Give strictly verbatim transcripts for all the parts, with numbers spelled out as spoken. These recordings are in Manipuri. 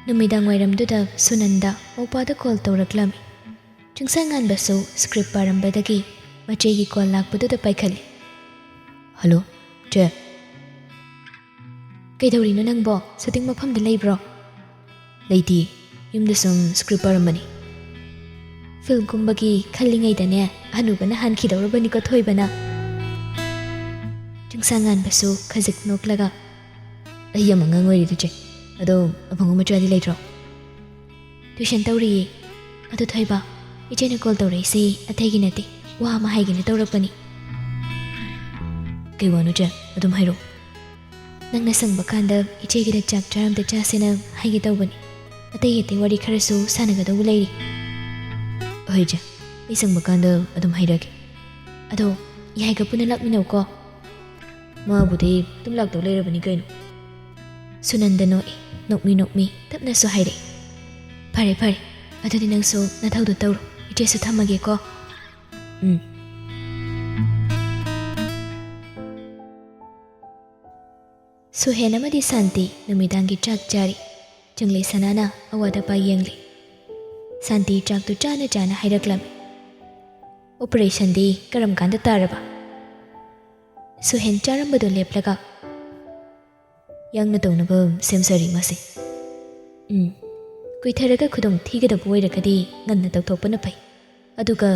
ꯅꯨꯃꯤꯗꯥꯡ ꯋꯥꯏꯔꯝꯗꯨꯗ ꯁꯨꯅꯟꯗ ꯃꯧꯄꯥꯗ ꯀꯣꯜ ꯇꯧꯔꯛꯂꯝꯃꯤ꯫ ꯆꯤꯡꯁꯥꯡꯉꯥꯟꯕꯁꯨ ꯁ꯭ꯀ꯭ꯔꯤꯞ ꯄꯥꯔꯝꯕꯗꯒꯤ ꯃꯆꯦꯒꯤ ꯀꯣꯜ ꯂꯥꯛꯄꯗꯨꯗ ꯄꯥꯏꯈꯠꯂꯤ꯫ "ꯍꯜꯂꯣ, ꯆꯦ꯫" "ꯀꯩꯗꯧꯔꯤꯅꯣ ꯅꯪꯕꯣ? ꯁꯨꯇꯤꯡ ꯃꯐꯝꯗ ꯂꯩꯕ꯭ꯔꯣ?" "ꯂꯩꯇꯤꯌꯦ, ꯌꯨꯝꯗ ꯁꯨꯝ ꯁ꯭ꯀ꯭ꯔꯤꯞ ꯄꯥꯔꯝꯕꯅꯤ꯫" ꯐꯤꯜꯝꯒꯨꯝꯕꯒꯤ ꯈꯜꯂꯤꯉꯩꯗꯅꯦ, ꯑꯅꯨꯕꯅ ꯍꯥꯟꯈꯤꯗꯧꯔꯕꯅꯤꯀꯣ ꯊꯣꯏꯕꯅ꯫ ꯆꯤꯡꯁꯥꯡꯉꯥꯟꯕꯁꯨ ꯈꯖꯤꯛ ꯅꯣꯛꯂꯒ, "ꯑꯩ ꯌꯥꯝ ꯑꯉꯥꯡ ꯑꯣꯏꯔꯤꯗ ꯆꯦ꯫ ꯑꯗꯣ ꯑꯕꯨꯡꯉꯣ ꯃꯆꯥꯗꯤ ꯂꯩꯇ꯭ꯔꯣ?" "ꯇ꯭ꯌꯨꯁꯟ ꯇꯧꯔꯤꯌꯦ꯫ ꯑꯗꯣ ꯊꯣꯏꯕ, ꯏꯆꯦꯅ ꯀꯣꯜ ꯇꯧꯔꯛꯏꯁꯦ ꯑꯇꯩꯒꯤ ꯅꯠꯇꯦ, ꯋꯥ ꯑꯃ ꯍꯥꯏꯒꯦꯅ ꯇꯧꯔꯛꯄꯅꯤ꯫" "ꯀꯩ ꯋꯥꯅꯣ ꯆꯦ? ꯑꯗꯨꯝ ꯍꯥꯏꯔꯛꯑꯣ꯫" "ꯅꯪꯅ ꯁꯪꯕ ꯀꯥꯟꯗ ꯏꯆꯦꯒꯤꯗ ꯆꯥꯛ ꯆꯥꯔ ꯑꯝꯇ ꯆꯥꯁꯦꯅ ꯍꯥꯏꯒꯦ ꯇꯧꯕꯅꯤ꯫ ꯑꯇꯩ ꯑꯇꯩ ꯋꯥꯔꯤ ꯈꯔꯁꯨ ꯁꯥꯟꯅꯒꯗꯧꯕ ꯂꯩꯔꯤ꯫" "ꯍꯣꯏ ꯆꯦ, ꯑꯩ ꯁꯪꯕ ꯀꯥꯟꯗ ꯑꯗꯨꯝ ꯍꯥꯏꯔꯛꯀꯦ꯫ ꯑꯗꯣ ꯌꯥꯏꯒ ꯄꯨꯟꯅ ꯂꯥꯛꯃꯤꯟꯅꯧꯀꯣ꯫" "ꯃꯥꯕꯨꯗꯤ ꯑꯗꯨꯝ ꯂꯥꯛꯇꯧ ꯂꯩꯔꯕꯅꯤ ꯀꯩꯅꯣ꯫" ꯁꯨꯅꯟꯗ ꯅꯣꯛꯏ, ꯅꯣꯛꯃꯤ ꯅꯣꯛꯃꯤ ꯇꯞꯅꯁꯨ ꯍꯥꯏꯔꯛꯏ꯫ "ꯐꯔꯦ ꯐꯔꯦ, ꯑꯗꯨꯗꯤ ꯅꯪꯁꯨ ꯅꯊꯧꯗꯣ ꯇꯧꯔꯣ, ꯏꯆꯦꯁꯨ ꯊꯝꯃꯒꯦꯀꯣ꯫" "ꯎꯝ꯫" ꯁꯨꯍꯦꯟ ꯑꯃꯗꯤ ꯁꯥꯟꯇꯤ ꯅꯨꯃꯤꯗꯥꯡꯒꯤ ꯆꯥꯛ ꯆꯥꯔꯤ꯫ ꯆꯤꯡꯂꯩ ꯁꯅꯥꯅ ꯑꯋꯥꯠ ꯑꯄꯥ ꯌꯦꯡꯂꯤ꯫ ꯁꯥꯟꯇꯤ ꯆꯥꯛꯇꯨ ꯆꯥꯅ ꯆꯥꯅ ꯍꯥꯏꯔꯛꯂꯝꯃꯤ꯫ "ꯑꯣꯄꯔꯦꯁꯟꯗꯤ ꯀꯔꯝ ꯀꯥꯟꯗ ꯇꯥꯔꯕ?" ꯁꯨꯍꯦꯟ ꯆꯥꯔꯝꯕꯗꯨ ꯂꯦꯞꯂꯒ, "ꯌꯥꯡꯅ ꯇꯧꯅꯕ ꯁꯦꯝ ꯁꯥꯔꯤ ꯃꯥꯁꯦ꯫ ꯎꯝ, ꯀꯨꯏꯊꯔꯒ ꯈꯨꯗꯣꯡ ꯊꯤꯒꯗꯕ ꯑꯣꯏꯔꯒꯗꯤ ꯉꯟꯅ ꯇꯧꯊꯣꯛꯄꯅ ꯐꯩ꯫ ꯑꯗꯨꯒ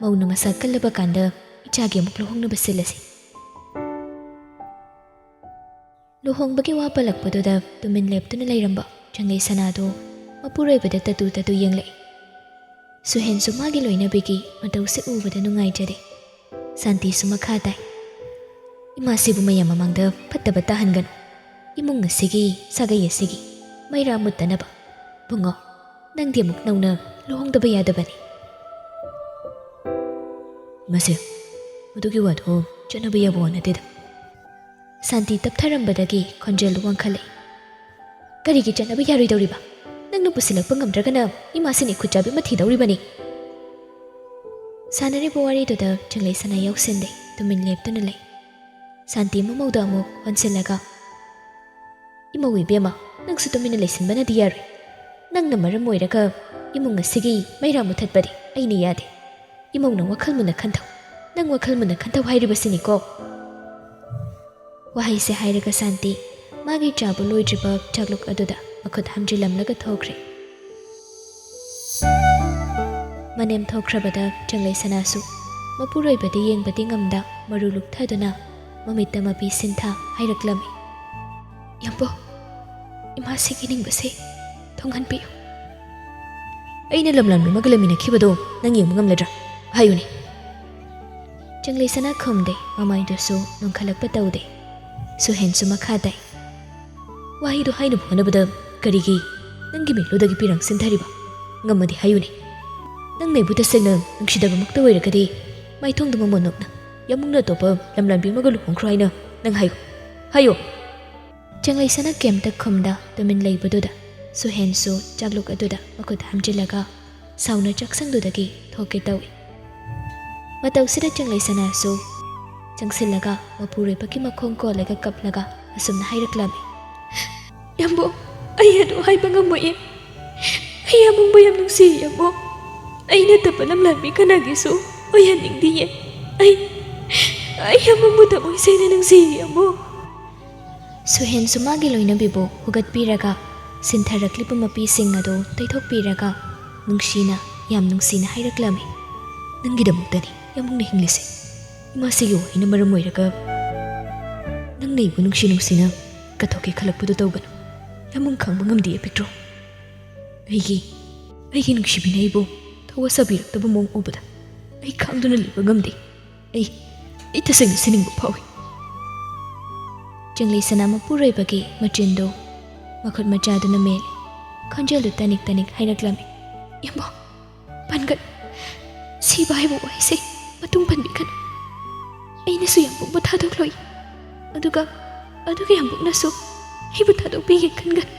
ꯃꯧꯅ ꯃꯁꯥ ꯀꯜꯂꯕ ꯀꯥꯟꯗ ꯏꯆꯥꯒꯤ ꯑꯃꯨꯛ ꯂꯨꯍꯣꯡꯅꯕ ꯁꯤꯜꯂꯁꯤ꯫" ꯂꯨꯍꯣꯡꯕꯒꯤ ꯋꯥ ꯄꯜꯂꯛꯄꯗꯨꯗ ꯇꯨꯃꯤꯟ ꯂꯦꯞꯇꯨꯅ ꯂꯩꯔꯝꯕ ꯆꯤꯡꯂꯩ ꯁꯅꯥꯗꯨ ꯃꯄꯨꯔꯣꯏꯕꯗ ꯇꯇꯨ ꯇꯇꯨ ꯌꯦꯡꯂꯛꯏ꯫ ꯁꯨꯍꯦꯟꯁꯨ ꯃꯥꯒꯤ ꯂꯣꯏꯅꯕꯤꯒꯤ ꯃꯇꯧꯁꯤ ꯎꯕꯗ ꯅꯨꯡꯉꯥꯏꯖꯗꯦ꯫ ꯁꯥꯟꯇꯤꯁꯨ ꯃꯈꯥ ꯇꯥꯏ, "ꯏꯃꯥꯁꯤꯕꯨ ꯃꯌꯥꯝ ꯃꯃꯥꯡꯗ ꯐꯠꯇꯕ ꯇꯥꯍꯟꯒꯅꯨ꯫ ꯏꯃꯨꯡ ꯑꯁꯤꯒꯤ, ꯁꯥꯒꯩ ꯑꯁꯤꯒꯤ ꯃꯩꯔꯥ ꯃꯨꯠꯇꯅꯕ꯫ ꯕꯨꯡꯉꯣ, ꯅꯪꯗꯤ ꯑꯃꯨꯛ ꯅꯧꯅ ꯂꯨꯍꯣꯡꯗꯕ ꯌꯥꯗꯕꯅꯤ꯫" "ꯃꯁꯦ, ꯃꯗꯨꯒꯤ ꯋꯥꯗꯣ ꯆꯠꯅꯕ ꯌꯥꯕ ꯋꯥ ꯅꯠꯇꯦꯗ꯫" ꯁꯥꯟꯇꯤ ꯇꯞꯊꯔꯝꯕꯗꯒꯤ ꯈꯣꯟꯖꯦꯜꯗꯨ ꯋꯥꯡꯈꯠꯂꯛꯏ꯫ "ꯀꯔꯤꯒꯤ ꯆꯠꯅꯕ ꯌꯥꯔꯣꯏꯗꯧꯔꯤꯕ? ꯅꯪꯅ ꯄꯨꯁꯤꯜꯂꯛꯄ ꯉꯝꯗ꯭ꯔꯒꯅ ꯏꯃꯥꯁꯤꯅ ꯏꯈꯨꯠ ꯆꯥꯕꯤ ꯑꯃ ꯊꯤꯗꯧꯔꯤꯕꯅꯤ꯫" ꯁꯥꯟꯅꯔꯤꯕ ꯋꯥꯔꯤꯗꯨꯗ ꯆꯤꯡꯂꯩ ꯁꯅꯥ ꯌꯥꯎꯁꯤꯟꯗꯦ, ꯇꯨꯃꯤꯟ ꯂꯦꯞꯇꯨꯅ ꯂꯩ꯫ ꯁꯥꯟꯇꯤ ꯃꯃꯧꯗ ꯑꯃꯨꯛ ꯑꯣꯟꯁꯤꯜꯂꯒ, "ꯏꯃꯧ ꯏꯕꯦꯝꯃ, ꯅꯪꯁꯨ ꯇꯨꯃꯤꯟꯅ ꯂꯩꯁꯤꯟꯕꯅꯗꯤ ꯌꯥꯔꯣꯏ꯫ ꯅꯪꯅ ꯃꯔꯝ ꯑꯣꯏꯔꯒ ꯏꯃꯨꯡ ꯑꯁꯤꯒꯤ ꯃꯩꯔꯥ ꯃꯨꯊꯠꯄꯗꯤ ꯑꯩꯅ ꯌꯥꯗꯦ꯫ ꯏꯃꯧꯅ ꯋꯥꯈꯜ ꯃꯨꯟꯅ ꯈꯟꯊꯧ, ꯅꯪ ꯋꯥꯈꯜ ꯃꯨꯟꯅ ꯈꯟꯊꯧ ꯍꯥꯏꯔꯤꯕꯁꯤꯅꯤꯀꯣ꯫ ꯋꯥꯍꯩꯁꯦ ꯍꯥꯏꯔꯒ ꯁꯥꯟꯇꯤ ꯃꯥꯒꯤ ꯆꯥꯕ ꯂꯣꯏꯗ꯭ꯔꯤꯕ ꯆꯥꯛꯂꯨꯛ ꯑꯗꯨꯗ ꯃꯈꯨꯠ ꯍꯝꯖꯤꯜꯂꯝꯂꯒ ꯊꯣꯛꯈ꯭ꯔꯦ꯫ ꯃꯅꯦꯝ ꯊꯣꯛꯈ꯭ꯔꯕꯗ ꯆꯪꯂꯩ ꯁꯅꯥꯁꯨ ꯃꯄꯨꯔꯣꯏꯕꯗꯤ ꯌꯦꯡꯕꯗꯤ ꯉꯝꯗ ꯃꯔꯨ ꯂꯨꯛꯊꯗꯨꯅ ꯃꯃꯤꯠꯇ ꯃꯄꯤ ꯁꯤꯟꯊ ꯍꯥꯏꯔꯛꯂꯝꯃꯤ, "ꯌꯥꯝꯕꯣ, ꯏꯃꯥꯁꯤꯒꯤ ꯅꯤꯡꯕꯁꯦ ꯊꯨꯡꯍꯟꯕꯤꯌꯨ꯫" "ꯑꯩꯅ ꯂꯝꯂꯥꯟꯕꯤ ꯑꯃꯒ ꯂꯩꯃꯤꯟꯅꯈꯤꯕꯗꯣ ꯅꯪ ꯌꯦꯡꯕ ꯉꯝꯂꯗ꯭ꯔꯥ? ꯍꯥꯏꯌꯨꯅꯦ꯫" ꯆꯪꯂꯩ ꯁꯅꯥ ꯈꯨꯝꯗꯦ, ꯃꯃꯥꯏꯗꯨꯁꯨ ꯅꯣꯟꯈꯠꯂꯛꯄ ꯇꯧꯗꯦ꯫ ꯁꯨꯍꯦꯟꯁꯨ ꯃꯈꯥ ꯇꯥꯏ, "ꯋꯥꯍꯩꯗꯣ ꯍꯥꯏꯅꯕ ꯍꯣꯠꯅꯕꯗ ꯀꯔꯤꯒꯤ ꯅꯪꯒꯤ ꯃꯤꯠꯂꯨꯗꯒꯤ ꯄꯤꯔꯥꯡ ꯁꯤꯟꯊꯔꯤꯕ? ꯉꯝꯃꯗꯤ ꯍꯥꯏꯌꯨꯅꯦ꯫ ꯅꯪꯅ ꯑꯩꯕꯨ ꯇꯁꯦꯡꯅ ꯅꯨꯡꯁꯤꯗꯕꯃꯛꯇ ꯑꯣꯏꯔꯒꯗꯤ ꯃꯥꯏꯊꯣꯡꯗꯨ ꯃꯃꯣꯟ ꯅꯣꯛꯅ ꯌꯥꯝꯕꯨꯡꯅ ꯑꯇꯣꯞꯄ ꯂꯝꯂꯥꯟꯕꯤ ꯑꯃꯒ ꯂꯨꯍꯣꯡꯈ꯭ꯔꯣ ꯍꯥꯏꯅ ꯅꯪ ꯍꯥꯏꯌꯨ꯫ ꯍꯥꯏꯌꯨ!" ꯆꯪꯂꯩ ꯁꯅꯥ ꯀꯩꯝꯇ ꯈꯨꯝꯗ ꯇꯨꯃꯤꯟ ꯂꯩꯕꯗꯨꯗ ꯁꯨꯍꯦꯟꯁꯨ ꯆꯥꯛꯂꯨꯛ ꯑꯗꯨꯗ ꯃꯈꯨꯠ ꯍꯥꯝꯖꯤꯜꯂꯒ ꯁꯥꯎꯅ ꯆꯥꯛꯁꯪꯗꯨꯗꯒꯤ ꯊꯣꯛꯀꯦ ꯇꯧꯏ꯫ ꯃꯇꯧꯁꯤꯗ ꯆꯪꯂꯩ ꯁꯅꯥꯁꯨ ꯆꯪꯁꯤꯜꯂꯒ ꯃꯄꯨꯔꯣꯏꯕꯒꯤ ꯃꯈꯣꯡ ꯀꯣꯜꯂꯒ ꯀꯞꯂꯒ ꯑꯁꯨꯝꯅ ꯍꯥꯏꯔꯛꯂꯝꯃꯤ, "ꯌꯥꯝꯕꯣ, ꯑꯩ ꯑꯗꯨ ꯍꯥꯏꯕ ꯉꯝꯃꯣꯏꯌꯦ꯫ ꯑꯩ ꯌꯥꯝꯕꯨꯡꯕꯨ ꯌꯥꯝ ꯅꯨꯡꯁꯤꯌꯦ, ꯌꯥꯝꯕꯣ꯫ ꯑꯩ ꯅꯠꯇꯕ ꯂꯝꯂꯥꯟꯕꯤ ꯀꯅꯥꯒꯤꯁꯨ ꯑꯣꯏꯍꯟꯅꯤꯡꯗꯤꯌꯦ꯫ ꯑꯩ, ꯑꯩ ꯌꯥꯝꯕꯨꯡꯕꯨ ꯊꯃꯣꯏ ꯁꯦꯡꯅ ꯅꯨꯡꯁꯤꯌꯦ, ꯌꯥꯝꯕꯣ꯫" ꯁꯨꯍꯦꯟꯁꯨ ꯃꯥꯒꯤ ꯂꯣꯏꯅꯕꯤꯕꯨ ꯍꯨꯒꯠꯄꯤꯔꯒ ꯁꯤꯟꯊꯔꯛꯂꯤꯕ ꯃꯄꯤꯁꯤꯡ ꯑꯗꯨ ꯇꯩꯊꯣꯛꯄꯤꯔꯒ ꯅꯨꯡꯁꯤꯅ, ꯌꯥꯝ ꯅꯨꯡꯁꯤꯅ ꯍꯥꯏꯔꯛꯂꯝꯃꯤ, "ꯅꯪꯒꯤꯗꯃꯛꯇꯅꯤ ꯌꯥꯝꯕꯨꯡꯅ ꯍꯤꯡꯂꯤꯁꯦ꯫ ꯏꯃꯥꯁꯤꯒꯤ ꯋꯥꯍꯩꯅ ꯃꯔꯝ ꯑꯣꯏꯔꯒ ꯅꯪꯅ ꯑꯩꯕꯨ ꯅꯨꯡꯁꯤ ꯅꯨꯡꯁꯤꯅ ꯀꯠꯊꯣꯛꯀꯦ ꯈꯜꯂꯛꯄꯗꯨ ꯇꯧꯒꯅꯨ꯫ ꯌꯥꯝꯕꯨꯡ ꯈꯪꯕ ꯉꯝꯗꯦ ꯄꯤꯛꯇ꯭ꯔꯣ꯫ ꯑꯩꯒꯤ, ꯑꯩꯒꯤ ꯅꯨꯡꯁꯤꯕꯤꯅ ꯑꯩꯕꯨ ꯊꯧꯋꯥ ꯁꯥꯕꯤꯔꯛꯇꯕ ꯃꯑꯣꯡ ꯎꯕꯗ ꯑꯩ ꯈꯥꯡꯗꯨꯅ ꯂꯩꯕ ꯉꯝꯗꯦ꯫ ꯑꯩ, ꯑꯩ ꯇꯁꯦꯡꯅ ꯁꯤꯅꯤꯡꯕ ꯐꯥꯎꯏ꯫" ꯆꯪꯂꯩ ꯁꯅꯥ ꯃꯄꯨꯔꯣꯏꯕꯒꯤ ꯃꯆꯤꯟꯗꯨ ꯃꯈꯨꯠ ꯃꯆꯥꯗꯨꯅ ꯃꯦꯜꯂꯤ꯫ ꯈꯣꯟꯖꯦꯜꯗꯨ ꯇꯅꯤꯛ ꯇꯅꯤꯛ ꯍꯥꯏꯔꯛꯂꯝꯃꯤ, "ꯌꯥꯝꯕꯣ, ꯄꯥꯟꯒꯠ, ꯁꯤꯕ ꯍꯥꯏꯕ ꯋꯥꯍꯩꯁꯦ ꯃꯇꯨꯡ ꯄꯟꯕꯤꯒꯅꯨ꯫ ꯑꯩꯅꯁꯨ ꯌꯥꯝꯕꯨꯡꯕꯨ ꯊꯥꯗꯣꯛꯂꯣꯏ꯫ ꯑꯗꯨꯒ, ꯑꯗꯨꯒ ꯌꯥꯝꯕꯨꯡꯅꯁꯨ ꯑꯩꯕꯨ ꯊꯥꯗꯣꯛꯄꯤꯒꯦ ꯈꯟꯒꯅꯨ꯫"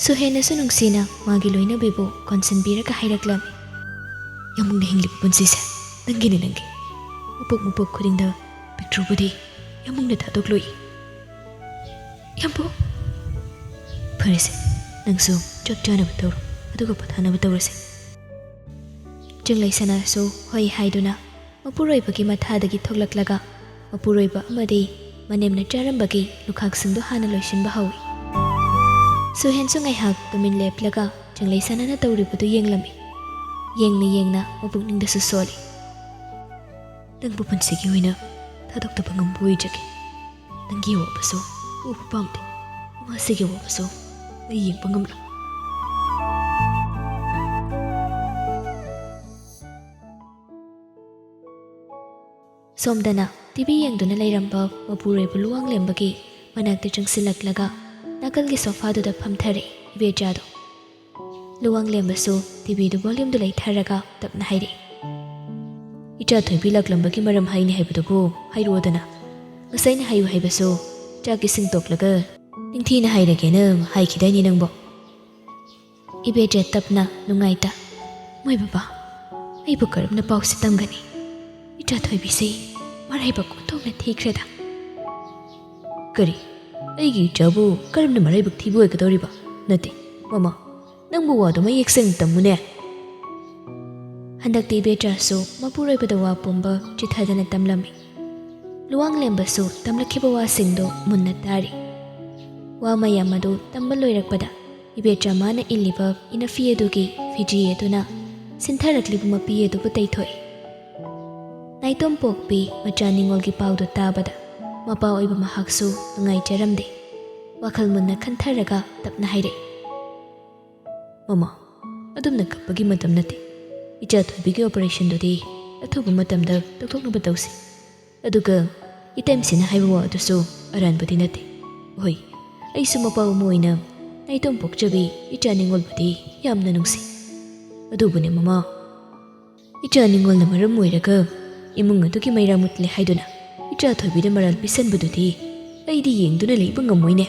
ꯁꯨꯍꯦꯟꯅꯁꯨ ꯅꯨꯡꯁꯤꯅ ꯃꯥꯒꯤ ꯂꯣꯏꯅꯕꯤꯕꯨ ꯀꯣꯟꯁꯤꯟꯕꯤꯔꯒ ꯍꯥꯏꯔꯛꯂꯝꯃꯤ, "ꯌꯥꯝꯕꯨꯡꯅ ꯍꯤꯡꯂꯤꯕ ꯄꯨꯟꯁꯤꯁꯦ ꯅꯪꯒꯤꯅꯤ, ꯅꯪꯒꯤ꯫ ꯃꯄꯣꯛ ꯃꯄꯣꯛ ꯈꯨꯗꯤꯡꯗ ꯄꯤꯛꯇ꯭ꯔꯨꯕꯨꯗꯤ ꯌꯥꯝꯕꯨꯡꯅ ꯊꯥꯗꯣꯛꯂꯣꯏ꯫ ꯌꯥꯝꯕꯨꯡ, ꯐꯔꯦꯁꯦ, ꯅꯪꯁꯨ ꯆꯥꯛ ꯆꯥꯅꯕ ꯇꯧꯔꯣ, ꯑꯗꯨꯒ ꯄꯣꯊꯥꯅꯕ ꯇꯧꯔꯁꯦ꯫ ꯆꯤꯡꯂꯩꯁꯅꯥꯁꯨ ꯍꯣꯏ ꯍꯥꯏꯗꯨꯅ ꯃꯄꯨꯔꯣꯏꯕꯒꯤ ꯃꯊꯥꯗꯒꯤ ꯊꯣꯛꯂꯛꯂꯒ ꯃꯄꯨꯔꯣꯏꯕ ꯑꯃꯗꯤ ꯃꯅꯦꯝꯅ ꯆꯥꯔꯝꯕꯒꯤ ꯂꯨꯈꯥꯛꯁꯤꯡꯗꯨ ꯍꯥꯟꯅ ꯂꯣꯏꯁꯤꯟꯕ ꯍꯧꯏ꯫ ꯁꯨꯍꯦꯟꯁꯨ ꯉꯥꯏꯍꯥꯛ ꯇꯨꯃꯤꯟ ꯂꯦꯞꯂꯒ ꯆꯤꯡꯂꯩꯁꯅꯥꯅ ꯇꯧꯔꯤꯕꯗꯨ ꯌꯦꯡꯂꯝꯃꯤ꯫ ꯌꯦꯡꯅ ꯌꯦꯡꯅ ꯃꯄꯨꯛꯅꯤꯡꯗꯁꯨ ꯁꯣꯜꯂꯤ꯫ ꯅꯪꯕꯨ ꯄꯨꯟꯁꯤꯒꯤ ꯑꯣꯏꯅ ꯊꯥꯗꯣꯛꯇꯕ ꯉꯝꯕ ꯑꯣꯏꯖꯒꯦ꯫ ꯅꯪꯒꯤ ꯑꯋꯥꯕꯁꯨ ꯎꯕ ꯄꯥꯝꯗꯦ꯫ ꯏꯃꯥꯁꯤꯒꯤ ꯑꯋꯥꯕꯁꯨ ꯑꯩ ꯌꯦꯡꯕ ꯉꯝꯂꯣꯏ꯫ ꯁꯣꯝꯗꯅ ꯇꯤꯚꯤ ꯌꯦꯡꯗꯨꯅ ꯂꯩꯔꯝꯕ ꯃꯄꯨꯔꯣꯏꯕ ꯂꯨꯋꯥꯡꯂꯦꯝꯕꯒꯤ ꯃꯅꯥꯛꯇ ꯆꯪꯁꯤꯜꯂꯛꯂꯒ ꯅꯥꯀꯜꯒꯤ ꯁꯣꯐꯥꯗꯨꯗ ꯐꯝꯊꯔꯦ ꯏꯕꯦꯆꯥꯗꯣ꯫ ꯂꯨꯋꯥꯡꯂꯦꯝꯕꯁꯨ ꯇꯤꯚꯤꯗꯨ ꯚꯣꯂ꯭ꯌꯨꯝꯗꯨ ꯂꯩꯊꯔꯒ ꯇꯞꯅ ꯍꯥꯏꯔꯛꯏ꯫ "ꯏꯆꯥ ꯊꯣꯏꯕꯤ ꯂꯥꯛꯂꯝꯕꯒꯤ ꯃꯔꯝ ꯍꯥꯏꯅꯤ ꯍꯥꯏꯕꯗꯨꯕꯨ ꯍꯥꯏꯔꯛꯑꯣꯗꯅ꯫ ꯉꯁꯥꯏꯅ ꯍꯥꯏꯌꯨ ꯍꯥꯏꯕꯁꯨ ꯆꯥꯛ ꯏꯁꯤꯡ ꯇꯣꯛꯂꯒ ꯅꯤꯡꯊꯤꯅ ꯍꯥꯏꯔꯒꯦꯅ ꯍꯥꯏꯈꯤꯗꯥꯏꯅꯦ ꯅꯪꯕꯣ?" ꯏꯕꯦꯆꯥ ꯇꯞꯅ ꯅꯨꯡꯉꯥꯏꯇ, "ꯃꯣꯏ ꯕꯕꯥ, ꯑꯩꯕꯨ ꯀꯔꯝꯅ ꯄꯥꯎꯁꯤ ꯇꯝꯒꯅꯤ? ꯏꯆꯥ ꯊꯣꯏꯕꯤꯁꯤ ꯃꯔꯥꯏꯕꯛ ꯑꯣꯟꯊꯣꯛꯅ ꯊꯤꯈ꯭ꯔꯦꯗ꯫" "ꯀꯔꯤ? ꯑꯩꯒꯤ ꯏꯆꯥꯕꯨ ꯀꯔꯝꯅ ꯃꯔꯥꯏꯕꯛ ꯊꯤꯕ ꯑꯣꯏꯒꯗꯧꯔꯤꯕ? ꯅꯠꯇꯦ, ꯃꯃꯥ, ꯅꯪꯕꯨ ꯋꯥꯗꯨ ꯃꯌꯦꯛ ꯁꯦꯡꯅ ꯇꯝꯃꯨꯅꯦ꯫" ꯍꯟꯗꯛꯇꯤ ꯏꯕꯦꯆꯥꯁꯨ ꯃꯄꯨꯔꯣꯏꯕꯗ ꯋꯥ ꯄꯨꯝꯕ ꯆꯤꯊꯗꯅ ꯇꯝꯂꯝꯃꯤ꯫ ꯂꯨꯋꯥꯡꯂꯦꯝꯕꯁꯨ ꯇꯝꯂꯛꯈꯤꯕ ꯋꯥꯁꯤꯡꯗꯨ ꯃꯨꯟꯅ ꯇꯥꯔꯤ꯫ ꯋꯥ ꯃꯌꯥꯝ ꯑꯗꯨ ꯇꯝꯕ ꯂꯣꯏꯔꯛꯄꯗ ꯏꯕꯦꯆꯥ ꯃꯥꯅ ꯏꯜꯂꯤꯕ ꯏꯅꯐꯤ ꯑꯗꯨꯒꯤ ꯐꯤꯖꯤ ꯑꯗꯨꯅ ꯁꯤꯟꯊꯔꯛꯂꯤꯕ ꯃꯄꯤ ꯑꯗꯨꯕꯨ ꯇꯩꯊꯣꯛꯏ꯫ ꯅꯥꯏꯇꯣꯝ ꯄꯣꯛꯄꯤ ꯃꯆꯥ ꯅꯤꯉꯣꯜꯒꯤ ꯄꯥꯎꯗꯨ ꯇꯥꯕꯗ ꯃꯄꯥ ꯑꯣꯏꯕ ꯃꯍꯥꯛꯁꯨ ꯅꯨꯡꯉꯥꯏꯖꯔꯝꯗꯦ꯫ ꯋꯥꯈꯜ ꯃꯨꯟꯅ ꯈꯟꯊꯔꯒ ꯇꯞꯅ ꯍꯥꯏꯔꯛꯏ, "ꯃꯃꯥ, ꯑꯗꯨꯝꯅ ꯀꯞꯄꯒꯤ ꯃꯇꯝ ꯅꯠꯇꯦ꯫ ꯏꯆꯥ ꯊꯣꯏꯕꯤꯒꯤ ꯑꯣꯄꯔꯦꯁꯟꯗꯨꯗꯤ ꯑꯊꯨꯕ ꯃꯇꯝꯗ ꯇꯧꯊꯣꯛꯅꯕ ꯇꯧꯁꯤ꯫ ꯑꯗꯨꯒ ꯏꯇꯩꯃꯁꯤꯅ ꯍꯥꯏꯕ ꯋꯥ ꯑꯗꯨꯁꯨ ꯑꯔꯥꯟꯕꯗꯤ ꯅꯠꯇꯦ꯫ ꯍꯣꯏ, ꯑꯩꯁꯨ ꯃꯄꯥ ꯑꯃ ꯑꯣꯏꯅ ꯅꯥꯏꯇꯣꯝ ꯄꯣꯛꯆꯕꯤ ꯏꯆꯥ ꯅꯤꯉꯣꯜꯕꯨꯗꯤ ꯌꯥꯝꯅ ꯅꯨꯡꯁꯤ꯫ ꯑꯗꯨꯕꯨꯅꯦ ꯃꯃꯥ, ꯏꯆꯥ ꯅꯤꯉꯣꯜꯅ ꯃꯔꯝ ꯑꯣꯏꯔꯒ ꯏꯃꯨꯡ ꯑꯗꯨꯒꯤ ꯃꯩꯔꯥ ꯃꯨꯠꯂꯦ ꯍꯥꯏꯗꯨꯅ ꯏꯆꯥ ꯊꯣꯏꯕꯤꯗ ꯃꯔꯥꯜ ꯄꯤꯁꯟꯕꯗꯨꯗꯤ ꯑꯩꯗꯤ ꯌꯦꯡꯗꯨꯅ ꯂꯩꯕ ꯉꯝꯃꯣꯏꯅꯦ꯫"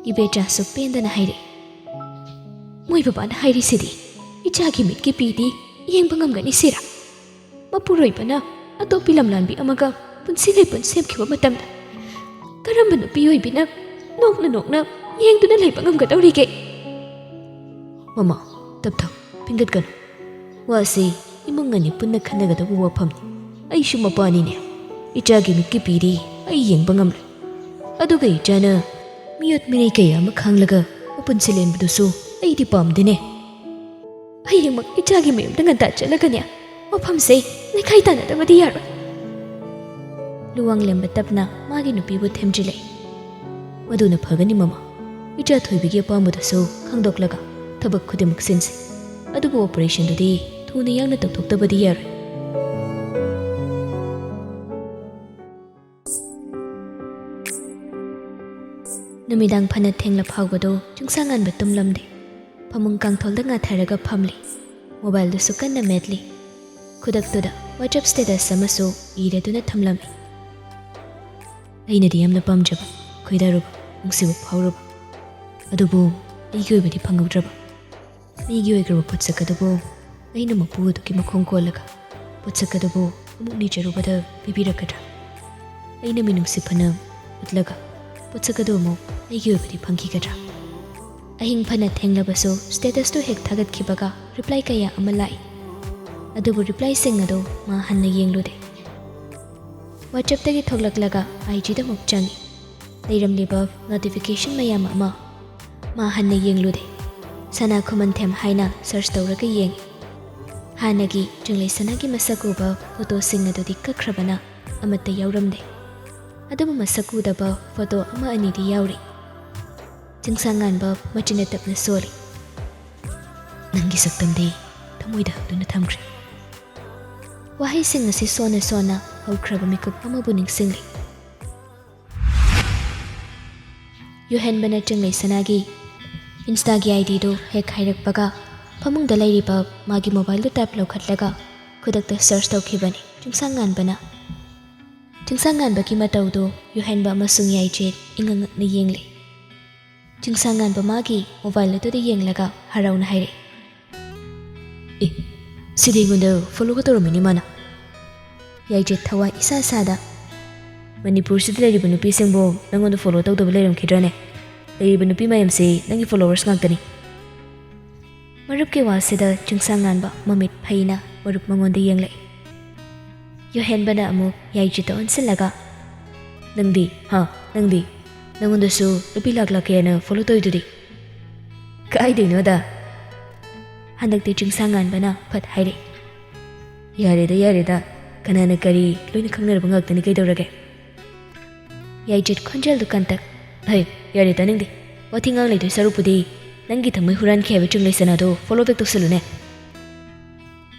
ꯏꯕꯦꯆꯥꯁꯨ ꯄꯦꯟꯗꯅ ꯍꯥꯏꯔꯛꯏ, "ꯃꯣꯏ ꯕꯕꯥꯅ ꯍꯥꯏꯔꯤꯁꯤꯗꯤ ꯏꯆꯥꯒꯤ ꯃꯤꯠꯀꯤ ꯄꯤꯗꯤ ꯌꯦꯡꯕ ꯉꯝꯒꯅꯤ ꯁꯤꯔꯥ? ꯃꯄꯨꯔꯣꯏꯕꯅ ꯑꯇꯣꯞꯄꯤ ꯂꯝꯂꯥꯟꯕꯤ ꯑꯃꯒ ꯄꯨꯟꯁꯤ ꯂꯩꯄꯨꯟ ꯁꯦꯝꯈꯤꯕ ꯃꯇꯝꯗ ꯀꯔꯝꯕ ꯅꯨꯄꯤ ꯑꯣꯏꯕꯤꯅ ꯅꯣꯛꯅ ꯅꯣꯛꯅ ꯌꯦꯡꯗꯨꯅ ꯂꯩꯕ ꯉꯝꯒꯗꯧꯔꯤꯒꯦ? ꯃꯃꯥ, ꯇꯞꯊꯧ, ꯐꯤꯡꯒꯠꯀꯅꯨ꯫ ꯋꯥꯁꯤ ꯏꯃꯨꯡ ꯑꯅꯤ ꯄꯨꯟꯅ ꯈꯟꯅꯒꯗꯕ ꯋꯥꯐꯝꯅꯤ꯫ ꯑꯩꯁꯨ ꯃꯄꯥꯅꯤꯅꯦ꯫ ꯏꯆꯥꯒꯤ ꯃꯤꯠꯀꯤ ꯄꯤꯔꯤ ꯑꯩ ꯌꯦꯡꯕ ꯉꯝꯂꯣꯏ꯫ ꯑꯗꯨꯒ ꯏꯆꯥꯅ ꯃꯤꯑꯣꯠ ꯃꯤꯅꯩ ꯀꯌꯥ ꯑꯃ ꯈꯥꯡꯂꯒ ꯃꯄꯨꯟꯁꯤ ꯂꯦꯟꯕꯗꯨꯁꯨ ꯑꯩꯗꯤ ꯄꯥꯝꯗꯦꯅꯦ꯫ ꯍꯌꯦꯡꯃꯛ ꯏꯆꯥꯒꯤ ꯃꯌꯨꯝꯗ ꯉꯟꯇꯥ ꯆꯠꯂꯒꯅꯦ, ꯋꯥꯐꯝꯁꯦ ꯂꯩꯈꯥꯏ ꯇꯥꯅꯗꯕꯗꯤ ꯌꯥꯔꯣꯏ꯫ ꯂꯨꯋꯥꯡꯂꯦꯝꯕ ꯇꯞꯅ ꯃꯥꯒꯤ ꯅꯨꯄꯤꯕꯨ ꯊꯦꯝꯖꯤꯜꯂꯦ꯫ ꯃꯗꯨꯅ ꯐꯒꯅꯤ ꯃꯃꯥ꯫ ꯏꯆꯥ ꯊꯣꯏꯕꯤꯒꯤ ꯑꯄꯥꯝꯕꯗꯨꯁꯨ ꯈꯪꯗꯣꯛꯂꯒ ꯊꯕꯛ ꯈꯨꯗꯤꯡꯃꯛ ꯁꯤꯟꯁꯤ꯫ ꯑꯗꯨꯕꯨ ꯑꯣꯄꯔꯦꯁꯟꯗꯨꯗꯤ ꯊꯨꯅ ꯌꯥꯡꯅ ꯇꯧꯊꯣꯛꯇꯕꯗꯤ ꯌꯥꯔꯣꯏ꯫ ꯅꯨꯃꯤꯗꯥꯡ ꯐꯅ ꯊꯦꯡꯂ ꯐꯥꯎꯕꯗꯣ ꯆꯤꯡꯁꯥꯡꯉꯥꯟꯕ ꯇꯨꯝꯂꯝꯗꯦ꯫ ꯐꯃꯨꯡ ꯀꯥꯡꯊꯣꯜꯗ ꯉꯥꯊꯔꯒ ꯐꯝꯂꯤ꯫ ꯃꯣꯕꯥꯏꯜꯗꯨꯁꯨ ꯀꯟꯅ ꯃꯦꯠꯂꯤ꯫ ꯈꯨꯗꯛꯇꯨꯗ WhatsApp status ꯑꯃꯁꯨ ꯏꯔꯗꯨꯅ ꯊꯝꯂꯝꯃꯤ꯫ ꯑꯩꯅꯗꯤ ꯌꯥꯝꯅ ꯄꯥꯝꯖꯕ, ꯈꯣꯏꯗꯥꯔꯨꯕ, ꯅꯨꯡꯁꯤꯕ ꯐꯥꯎꯔꯨꯕ, ꯑꯗꯨꯕꯨ ꯑꯩꯒꯤ ꯑꯣꯏꯕꯗꯤ ꯐꯪꯍꯧꯗ꯭ꯔꯕ꯫ ꯃꯤꯒꯤ ꯑꯣꯏꯈ꯭ꯔꯕ ꯄꯣꯠꯁꯛ ꯑꯗꯨꯕꯨ ꯑꯩꯅ ꯃꯄꯨ ꯑꯗꯨꯒꯤ ꯃꯈꯣꯡ ꯀꯣꯜꯂꯒ ꯄꯣꯠꯁꯛ ꯑꯗꯨꯕꯨ ꯑꯃꯨꯛ ꯅꯤꯖꯔꯨꯕꯗ ꯄꯤꯕꯤꯔꯛꯀꯗ꯭ꯔꯥ? ꯑꯩꯅ ꯃꯤꯅꯨꯡꯁꯤ ꯐꯅ ꯎꯠꯂꯒ ꯄꯣꯠꯁꯛ ꯑꯗꯨ ꯑꯃꯨꯛ ꯑꯩꯒꯤ ꯑꯣꯏꯕꯗꯤ ꯐꯪꯈꯤꯒꯗ꯭ꯔꯥ? ꯑꯍꯤꯡ ꯐꯅ ꯊꯦꯡꯂꯕꯁꯨ statusꯇꯨ ꯍꯦꯛ ꯊꯥꯒꯠꯈꯤꯕꯒ reply ꯀꯌꯥ ꯑꯃ ꯂꯥꯛꯏ꯫ ꯑꯗꯨꯕꯨ replyꯁꯤꯡ ꯑꯗꯨ ꯃꯥ ꯍꯟꯅ ꯌꯦꯡꯂꯨꯗꯦ꯫ WhatsAppꯇꯒꯤ ꯊꯣꯛꯂꯛꯂꯒ IGꯗ ꯑꯃꯨꯛ ꯆꯪꯉꯤ꯫ ꯂꯩꯔꯝꯂꯤꯕ notification ꯃꯌꯥꯝ ꯑꯃ ꯃꯥ ꯍꯟꯅ ꯌꯦꯡꯂꯨꯗꯦ꯫ ꯁꯅꯥ ꯈꯨꯃꯟꯊꯦꯝ ꯍꯥꯏꯅ search ꯇꯧꯔꯒ ꯌꯦꯡꯉꯤ꯫ ꯍꯥꯟꯅꯒꯤ ꯆꯤꯡꯂꯩ ꯁꯅꯥꯒꯤ ꯃꯁꯛ ꯎꯕ photoꯁꯤꯡ ꯑꯗꯨꯗꯤ ꯀꯛꯈ꯭ꯔꯕꯅ ꯑꯃꯠꯇ ꯌꯥꯎꯔꯝꯗꯦ꯫ ꯑꯗꯨꯕꯨ ꯃꯁꯛ ꯎꯗꯕ photo ꯑꯃ ꯑꯅꯤꯗꯤ ꯌꯥꯎꯔꯤ꯫ ꯆꯤꯡꯁꯥꯡꯉꯥꯟꯕ ꯃꯆꯤꯟꯅ ꯇꯞꯅ ꯁꯣꯜꯂꯤ꯫ "ꯅꯪꯒꯤ ꯁꯛꯇꯝꯗꯤ ꯊꯃꯣꯏꯗ ꯍꯛꯇꯨꯅ ꯊꯝꯈ꯭ꯔꯦ꯫" ꯋꯥꯍꯩꯁꯤꯡ ꯑꯁꯤ ꯁꯣꯟꯅ ꯁꯣꯟꯅ ꯍꯧꯈ꯭ꯔꯕ ꯃꯤꯀꯨꯞ ꯑꯃꯕꯨ ꯅꯤꯡꯁꯤꯡꯂꯤ꯫ ꯌꯨꯍꯦꯟꯕꯅ ꯆꯤꯡꯂꯩ ꯁꯅꯥꯒꯤ Instaꯒꯤ IDꯗꯨ ꯍꯦꯛ ꯍꯥꯏꯔꯛꯄꯒ ꯐꯃꯨꯡꯗ ꯂꯩꯔꯤꯕ ꯃꯥꯒꯤ ꯃꯣꯕꯥꯏꯜꯗꯨ ꯇꯞ ꯂꯧꯈꯠꯂꯒ ꯈꯨꯗꯛꯇ search ꯇꯧꯈꯤꯕꯅꯤ ꯆꯤꯡꯁꯥꯡꯉꯥꯟꯕꯅ꯫ ꯆꯤꯡꯁꯥꯡꯉꯥꯟꯕꯒꯤ ꯃꯇꯧꯗꯨ ꯌꯨꯍꯦꯟꯕ ꯑꯃꯁꯨꯡ ꯌꯥꯏꯖꯦꯠ ꯏꯉꯛ ꯉꯛꯅ ꯌꯦꯡꯂꯤ꯫ ꯆꯤꯡꯁꯥꯡꯉꯥꯟꯕ ꯃꯥꯒꯤ ꯃꯣꯕꯥꯏꯜ ꯑꯗꯨꯗ ꯌꯦꯡꯂꯒ ꯍꯔꯥꯎꯅ ꯍꯥꯏꯔꯛꯏ, "ꯑꯦ, ꯁꯤꯗꯤ ꯑꯩꯉꯣꯟꯗ follow ꯇꯧꯔꯝꯃꯤꯅꯦ ꯃꯥꯅ꯫" ꯌꯥꯏꯖꯦꯠ ꯊꯋꯥꯏ ꯏꯁꯥ ꯁꯥꯗ, ꯃꯅꯤꯄꯨꯔꯁꯤꯗ ꯂꯩꯔꯤꯕ ꯅꯨꯄꯤꯁꯤꯡꯕꯨ ꯅꯪꯉꯣꯟꯗ ꯐꯣꯂꯣ ꯇꯧꯗꯕ ꯂꯩꯔꯝꯈꯤꯗ꯭ꯔꯅꯦ? ꯂꯩꯔꯤꯕ ꯅꯨꯄꯤ ꯃꯌꯥꯝꯁꯤ ꯅꯪꯒꯤ ꯐꯣꯂꯣꯋꯔꯁ ꯉꯥꯛꯇꯅꯤ꯫ ꯃꯔꯨꯞꯀꯤ ꯋꯥꯁꯤꯗ ꯆꯤꯡꯁꯥꯡꯉꯥꯟꯕ ꯃꯃꯤꯠ ꯐꯩꯅ ꯃꯔꯨꯞ ꯃꯉꯣꯟꯗ ꯌꯦꯡꯂꯛꯏ꯫ ꯌꯣꯍꯦꯟꯕꯅ ꯑꯃꯨꯛ ꯌꯥꯏꯖꯤꯠꯇ ꯑꯣꯟꯁꯤꯜꯂꯒ, "ꯅꯪꯗꯤ, ꯍꯥ, ꯅꯪꯗꯤ? ꯅꯪꯉꯣꯟꯗꯁꯨ ꯅꯨꯄꯤ ꯂꯥꯛ ꯂꯥꯛꯀꯦꯅ ꯐꯣꯂꯣ ꯇꯧꯔꯤꯗꯨꯗꯤ?" "ꯀꯥꯏꯗꯩꯅꯣꯗ?" ꯍꯟꯗꯛꯇꯤ ꯆꯤꯡꯁꯥꯡꯉꯥꯟꯕꯅ ꯐꯠ ꯍꯥꯏꯔꯛꯏ꯫ "ꯌꯥꯔꯦꯗ, ꯌꯥꯔꯦꯗ, ꯀꯅꯥꯅ ꯀꯔꯤ, ꯂꯣꯏꯅ ꯈꯪꯅꯔꯕ ꯉꯥꯛꯇꯅꯤ, ꯀꯩꯗꯧꯔꯒꯦ?" ꯌꯥꯏꯖꯤꯠ ꯈꯣꯟꯖꯦꯜꯗꯨ ꯀꯟꯇꯛ꯫ "ꯍꯩ, ꯌꯥꯔꯦ, ꯇꯥꯅꯤꯡꯗꯦ꯫ ꯋꯥꯊꯤ ꯉꯥꯡ ꯂꯩꯗꯣꯏ ꯁꯔꯨꯛꯄꯨꯗꯤ ꯅꯪꯒꯤ ꯊꯃꯣꯏ ꯍꯨꯔꯥꯟꯈꯤ ꯍꯥꯏꯕ ꯆꯨꯝꯂꯩ ꯁꯅꯥꯗꯣ ꯐꯣꯂꯣ ꯕꯦꯛ ꯇꯧꯁꯜꯂꯨꯅꯦ꯫"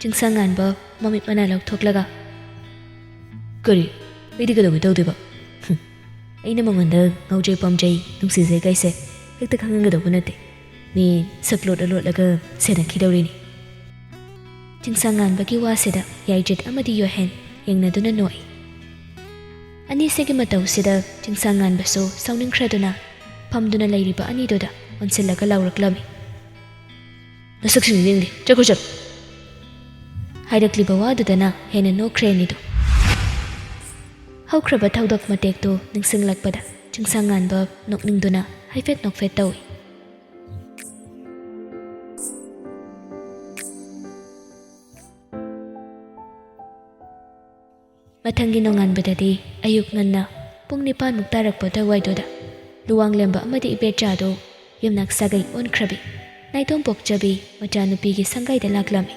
ꯆꯤꯡꯁꯥꯡꯉꯥꯟꯕ ꯃꯃꯤꯠ ꯃꯅꯥ ꯂꯧꯊꯣꯛꯂꯒ, "ꯀꯔꯤ? ꯑꯩꯗꯤ ꯀꯩꯗꯧꯕꯩ ꯇꯧꯗꯣꯏꯕ? ꯍꯨꯝ, ꯑꯩꯅ ꯃꯉꯣꯟꯗ ꯉꯥꯎꯖꯩ ꯄꯥꯝꯖꯩ, ꯅꯨꯡꯁꯤꯖꯩ ꯀꯥꯏꯁꯦ ꯍꯦꯛꯇ ꯈꯪꯍꯟꯒꯗꯧꯕ ꯅꯠꯇꯦ꯫ ꯃꯤ ꯁꯛ ꯂꯣꯠꯂ ꯂꯣꯠꯂꯒ ꯁꯦꯟꯅꯈꯤꯗꯧꯔꯤꯅꯤ꯫" ꯆꯤꯡꯁꯥꯡꯉꯥꯟꯕꯒꯤ ꯋꯥꯁꯤꯗ ꯌꯥꯏꯖꯤꯠ ꯑꯃꯗꯤ ꯌꯣꯍꯦꯟ ꯌꯦꯡꯅꯗꯨꯅ ꯅꯣꯛꯏ꯫ ꯑꯅꯤꯁꯤꯒꯤ ꯃꯇꯧꯁꯤꯗ ꯆꯤꯡꯁꯥꯡꯉꯥꯟꯕꯁꯨ ꯁꯥꯎꯅꯤꯡꯈ꯭ꯔꯗꯨꯅ ꯐꯝꯗꯨꯅ ꯂꯩꯔꯤꯕ ꯑꯅꯤꯗꯨꯗ ꯑꯣꯟꯁꯤꯜꯂꯒ ꯂꯥꯎꯔꯛꯂꯝꯃꯤ꯫ "ꯅꯁꯛꯁꯤꯡ ꯌꯦꯡꯗꯦ, ꯆꯠꯈ꯭ꯔꯣ ꯆꯠꯂꯣ꯫" ꯍꯥꯏꯔꯛꯂꯤꯕ ꯋꯥꯗꯨꯗꯅ ꯍꯦꯟꯅ ꯅꯣꯛꯈ꯭ꯔꯦ ꯑꯅꯤꯗꯨ꯫ ꯍꯧꯈ꯭ꯔꯕ ꯊꯧꯗꯣꯛ ꯃꯇꯦꯛꯇꯨ ꯅꯤꯡꯁꯤꯡꯂꯛꯄꯗ ꯆꯤꯡꯁꯥꯡꯉꯥꯟꯕ ꯅꯣꯛꯅꯤꯡꯗꯨꯅ ꯍꯥꯏꯐꯦꯠ ꯅꯣꯛꯐꯦꯠ ꯇꯧꯏ꯫ ꯃꯊꯪꯒꯤ ꯅꯣꯡꯉꯥꯟꯕꯗꯗꯤ ꯑꯌꯨꯛ ꯉꯟꯅ ꯄꯨꯡ ꯅꯤꯄꯥꯟꯃꯨꯛ ꯇꯥꯔꯛꯄ ꯑꯗꯨꯋꯥꯏꯗꯨꯗ ꯂꯨꯋꯥꯡꯂꯦꯝꯕ ꯑꯃꯗꯤ ꯏꯕꯦꯆꯥꯗꯨ ꯌꯨꯝꯅꯥꯛ ꯁꯥꯒꯩ ꯑꯣꯟꯈ꯭ꯔꯕꯤ ꯅꯥꯏꯇꯣꯝ ꯄꯣꯛꯆꯕꯤ ꯃꯆꯥꯅꯨꯄꯤꯒꯤ ꯁꯪꯒꯥꯏꯗ ꯂꯥꯛꯂꯝꯃꯤ꯫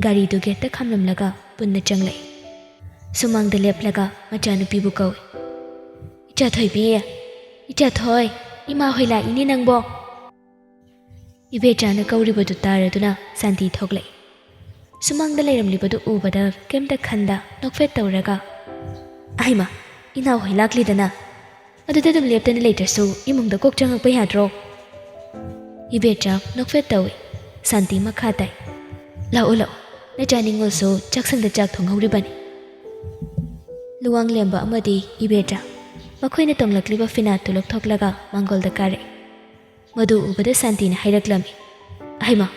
ꯒꯥꯔꯤꯗꯨ ꯒꯦꯠꯇ ꯈꯥꯝꯂꯝꯂꯒ ꯄꯨꯟꯅ ꯆꯪꯂꯛꯏ꯫ ꯁꯨꯃꯥꯡꯗ ꯂꯦꯞꯂꯒ ꯃꯆꯥꯅꯨꯄꯤꯕꯨ ꯀꯧꯏ꯫ "ꯏꯆꯥ ꯊꯣꯏꯕꯤ, ꯏꯆꯥ ꯊꯣꯏ, ꯏꯃꯥ ꯍꯣꯏ ꯂꯥꯛꯏꯅꯦ ꯅꯪꯕꯣ꯫" ꯏꯕꯦꯆꯥꯅ ꯀꯧꯔꯤꯕꯗꯨ ꯇꯥꯔꯗꯨꯅ ꯁꯥꯟꯇꯤ ꯊꯣꯛꯂꯛꯏ꯫ ꯁꯨꯃꯥꯡꯗ ꯂꯩꯔꯝꯂꯤꯕꯗꯨ ꯎꯕꯗ ꯀꯩꯝꯇ ꯈꯟꯗ ꯅꯣꯛꯐꯦꯠ ꯇꯧꯔꯒ, "ꯑꯍꯩꯃ, ꯏꯅꯥꯎ ꯍꯣꯏ ꯂꯥꯛꯂꯤꯗꯅ꯫ ꯑꯗꯨꯗ ꯑꯗꯨꯝ ꯂꯦꯞꯇꯅ ꯂꯩꯇ꯭ꯔꯁꯨ ꯏꯃꯨꯡꯗ ꯀꯣꯛ ꯆꯪꯉꯛꯄ ꯌꯥꯗ꯭ꯔꯣ?" ꯏꯕꯦꯆꯥ ꯅꯣꯛꯐꯦꯠ ꯇꯧꯏ꯫ ꯁꯥꯟꯇꯤ ꯃꯈꯥ ꯇꯥꯏ꯫ "ꯂꯥꯛꯑꯣ, ꯂꯥꯛꯑꯣ, ꯅꯆꯥ ꯅꯤꯡꯉꯣꯜꯁꯨ ꯆꯥꯛꯁꯪꯗ ꯆꯥꯛ ꯊꯣꯡꯍꯧꯔꯤꯕꯅꯤ꯫" ꯂꯨꯋꯥꯡꯂꯦꯝꯕ ꯑꯃꯗꯤ ꯏꯕꯦꯆꯥ ꯃꯈꯣꯏꯅ ꯇꯣꯡꯂꯛꯂꯤꯕ ꯐꯤꯅꯥꯠꯇꯨ ꯂꯧꯊꯣꯛꯂꯒ ꯃꯥꯡꯒꯣꯜꯗ ꯀꯥꯔꯛꯏ꯫ ꯃꯗꯨ ꯎꯕꯗ ꯁꯥꯟꯇꯤꯅ ꯍꯥꯏꯔꯛꯂꯝꯃꯤ, "ꯑꯍꯩꯃ,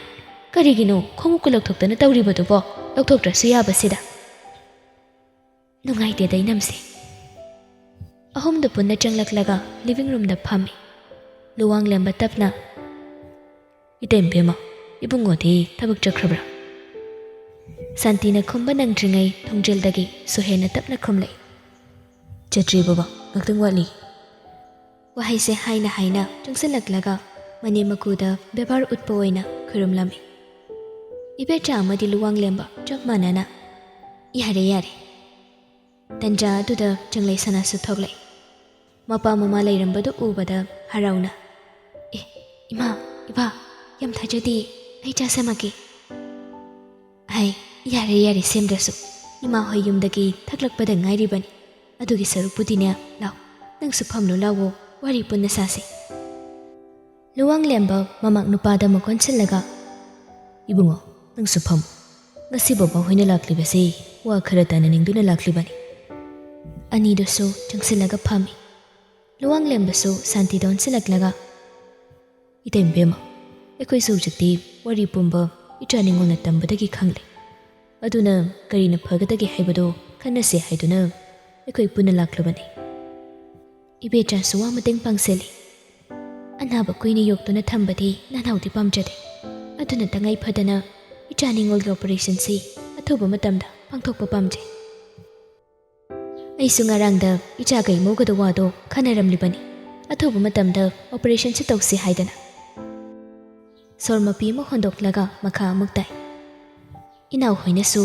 ꯀꯔꯤꯒꯤꯅꯣ ꯈꯣꯡꯎꯞꯀ ꯂꯧꯊꯣꯛꯇꯅ ꯇꯧꯔꯤꯕꯗꯨꯕꯣ? ꯂꯧꯊꯣꯛꯇ꯭ꯔꯁꯨ ꯌꯥꯕꯁꯤꯗ꯫" ꯅꯨꯡꯉꯥꯏꯇꯦꯗ ꯏꯅꯝꯁꯦ꯫ ꯑꯍꯨꯝꯗꯨ ꯄꯨꯟꯅ ꯆꯪꯂꯛꯂꯒ ꯂꯤꯚꯤꯡ ꯔꯨꯝꯗ ꯐꯝꯃꯤ꯫ ꯂꯨꯋꯥꯡꯂꯦꯝꯕ ꯇꯞꯅ, "ꯏꯇꯩꯃ ꯏꯕꯦꯝꯃ, ꯏꯕꯨꯡꯉꯣꯗꯤ ꯊꯕꯛ ꯆꯠꯈ꯭ꯔꯕ꯭ꯔꯥ?" ꯁꯥꯟꯇꯤꯅ ꯈꯨꯝꯕ ꯅꯪꯗ꯭ꯔꯤꯉꯩ ꯊꯣꯡꯖꯤꯜꯗꯒꯤ ꯁꯨꯍꯦꯟꯅ ꯇꯞꯅ ꯈꯨꯝꯂꯛꯏ, "ꯆꯠꯇ꯭ꯔꯤ ꯕꯕꯥ, ꯉꯥꯛꯇꯪ ꯋꯥꯠꯂꯤ꯫" ꯋꯥꯍꯩꯁꯦ ꯍꯥꯏꯅ ꯍꯥꯏꯅ ꯆꯪꯁꯤꯜꯂꯛꯂꯒ ꯃꯅꯦꯝ ꯃꯀꯨꯗ ꯕꯦꯕꯥꯔ ꯎꯠꯄ ꯑꯣꯏꯅ ꯈꯨꯔꯨꯝꯂꯝꯃꯤ꯫ ꯏꯕꯦꯆꯥ ꯑꯃꯗꯤ ꯂꯨꯋꯥꯡꯂꯦꯝꯕ ꯆꯞ ꯃꯥꯟꯅꯅ, "ꯌꯥꯔꯦ, ꯌꯥꯔꯦ꯫" ꯇꯟꯖꯥ ꯑꯗꯨꯗ ꯆꯪꯂꯩ ꯁꯅꯥꯁꯨ ꯊꯣꯛꯂꯛꯏ꯫ ꯃꯄꯥ ꯃꯃꯥ ꯂꯩꯔꯝꯕꯗꯨ ꯎꯕꯗ ꯍꯔꯥꯎꯅ, "ꯑꯦ, ꯏꯃꯥ, ꯏꯕꯥ, ꯌꯥꯝ ꯊꯥꯖꯗꯦ, ꯑꯩ ꯆꯥ ꯁꯦꯝꯃꯛꯀꯦ꯫" "ꯍꯥꯏ, ꯌꯥꯔꯦ, ꯌꯥꯔꯦ, ꯁꯦꯝꯗ꯭ꯔꯁꯨ꯫ ꯏꯃꯥ ꯍꯣꯏ ꯌꯨꯝꯗꯒꯤ ꯊꯛꯂꯛꯄꯗ ꯉꯥꯏꯔꯤꯕꯅꯤ꯫ ꯑꯗꯨꯒꯤ ꯁꯔꯨꯛꯄꯨꯗꯤꯅꯦ, ꯂꯥꯎ, ꯅꯪꯁꯨ ꯐꯝꯂꯨ ꯂꯥꯎꯋꯣ, ꯋꯥꯔꯤ ꯄꯨꯟꯅ ꯁꯥꯁꯤ꯫" ꯂꯨꯋꯥꯡꯂꯦꯝꯕ ꯃꯃꯥ ꯅꯨꯄꯥꯗ ꯑꯃꯨꯛ ꯑꯣꯟꯁꯤꯜꯂꯒ, "ꯏꯕꯨꯡꯉꯣ, ꯅꯪꯁꯨ ꯐꯝꯃꯨ꯫ ꯉꯁꯤ ꯕꯕꯥ ꯍꯣꯏꯅ ꯂꯥꯛꯂꯤꯕꯁꯤ ꯋꯥ ꯈꯔ ꯇꯥꯅꯅꯤꯡꯗꯨꯅ ꯂꯥꯛꯂꯤꯕꯅꯤ꯫" ꯑꯅꯤꯗꯨꯁꯨ ꯆꯪꯁꯤꯜꯂꯒ ꯐꯝꯃꯤ꯫ ꯂꯨꯋꯥꯡꯂꯦꯝꯕꯁꯨ ꯁꯥꯟꯇꯤꯗ ꯑꯣꯟꯁꯤꯜꯂꯛꯂꯒ, "ꯏꯇꯩꯃ ꯏꯕꯦꯝꯃ, ꯑꯩꯈꯣꯏꯁꯨ ꯍꯧꯖꯤꯛꯇꯤ ꯋꯥꯔꯤ ꯄꯨꯝꯕ ꯏꯆꯥ ꯅꯤꯉꯣꯜꯅ ꯇꯝꯕꯗꯒꯤ ꯈꯪꯂꯦ꯫ ꯑꯗꯨꯅ ꯀꯔꯤꯅ ꯐꯒꯗꯒꯦ ꯍꯥꯏꯕꯗꯨ ꯈꯟꯅꯁꯦ ꯍꯥꯏꯗꯨꯅ ꯑꯩꯈꯣꯏ ꯄꯨꯟꯅ ꯂꯥꯛꯂꯕꯅꯤ꯫" ꯏꯕꯦꯆꯥꯁꯨ ꯋꯥ ꯃꯇꯦꯡ ꯄꯥꯡꯁꯤꯜꯂꯤ꯫ "ꯑꯅꯥꯕ ꯀꯨꯏꯅ ꯌꯣꯛꯇꯨꯅ ꯊꯝꯕꯗꯤ ꯅꯅꯥꯎꯗꯤ ꯄꯥꯝꯖꯗꯦ꯫ ꯑꯗꯨꯅ ꯇꯉꯥꯏ ꯐꯗꯅ ꯏꯆꯥ ꯅꯤꯉꯣꯜꯒꯤ ꯑꯣꯄꯔꯦꯁꯟꯁꯤ ꯑꯊꯨꯕ ꯃꯇꯝꯗ ꯄꯥꯡꯊꯣꯛꯄ ꯄꯥꯝꯖꯩ꯫" ꯑꯩꯁꯨ ꯉꯔꯥꯡꯗ ꯏꯆꯥꯒ ꯏꯃꯧꯒꯗ ꯋꯥꯗꯣ ꯈꯟꯅꯔꯝꯂꯤꯕꯅꯤ, ꯑꯊꯨꯕ ꯃꯇꯝꯗ ꯑꯣꯄꯔꯦꯁꯟꯁꯨ ꯇꯧꯁꯤ ꯍꯥꯏꯗꯅ꯫ ꯁꯣꯔ ꯃꯄꯤ ꯑꯃ ꯍꯣꯟꯗꯣꯛꯂꯒ ꯃꯈꯥ ꯑꯃꯨꯛ ꯇꯥꯏ, "ꯏꯅꯥꯎꯍꯣꯏꯅꯁꯨ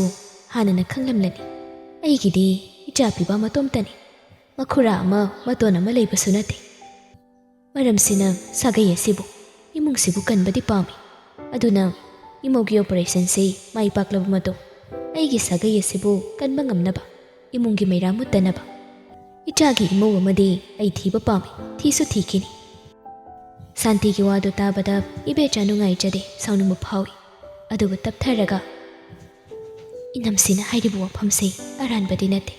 ꯍꯥꯟꯅꯅ ꯈꯪꯂꯝꯂꯅꯤ, ꯑꯩꯒꯤꯗꯤ ꯏꯆꯥ ꯄꯤꯕ ꯃꯇꯣꯝꯇꯅꯤ꯫ ꯃꯈꯨꯔꯥ ꯑꯃ ꯃꯇꯣꯟ ꯑꯃ ꯂꯩꯕꯁꯨ ꯅꯠꯇꯦ꯫ ꯃꯔꯝꯁꯤꯅ ꯁꯥꯒꯩ ꯑꯁꯤꯕꯨ, ꯏꯃꯨꯡꯁꯤꯕꯨ ꯀꯟꯕꯗꯤ ꯄꯥꯝꯃꯤ꯫ ꯑꯗꯨꯅ ꯏꯃꯧꯒꯤ ꯑꯣꯄꯔꯦꯁꯟꯁꯤ ꯃꯥꯏ ꯄꯥꯛꯂꯕ ꯃꯇꯨꯡ ꯑꯩꯒꯤ ꯁꯥꯒꯩ ꯑꯁꯤꯕꯨ ꯀꯟꯕ ꯉꯝꯅꯕ, ꯏꯃꯨꯡꯒꯤ ꯃꯩꯔꯥ ꯃꯨꯠꯇꯅꯕ ꯏꯆꯥꯒꯤ ꯏꯃꯧ ꯑꯃꯗꯤ ꯑꯩ ꯊꯤꯕ ꯄꯥꯝꯃꯤ, ꯊꯤꯁꯨ ꯊꯤꯈꯤꯅꯤ꯫" ꯁꯥꯟꯇꯤꯒꯤ ꯋꯥꯗꯨ ꯇꯥꯕꯗ ꯏꯕꯦꯆꯥ ꯅꯨꯡꯉꯥꯏꯖꯗꯦ, ꯁꯥꯎꯅꯤꯡꯕ ꯐꯥꯎꯏ꯫ ꯑꯗꯨꯕꯨ ꯇꯞꯊꯔꯒ, "ꯏꯅꯝꯁꯤꯅ ꯍꯥꯏꯔꯤꯕ ꯋꯥꯐꯝꯁꯤ ꯑꯔꯥꯟꯕꯗꯤ ꯅꯠꯇꯦ,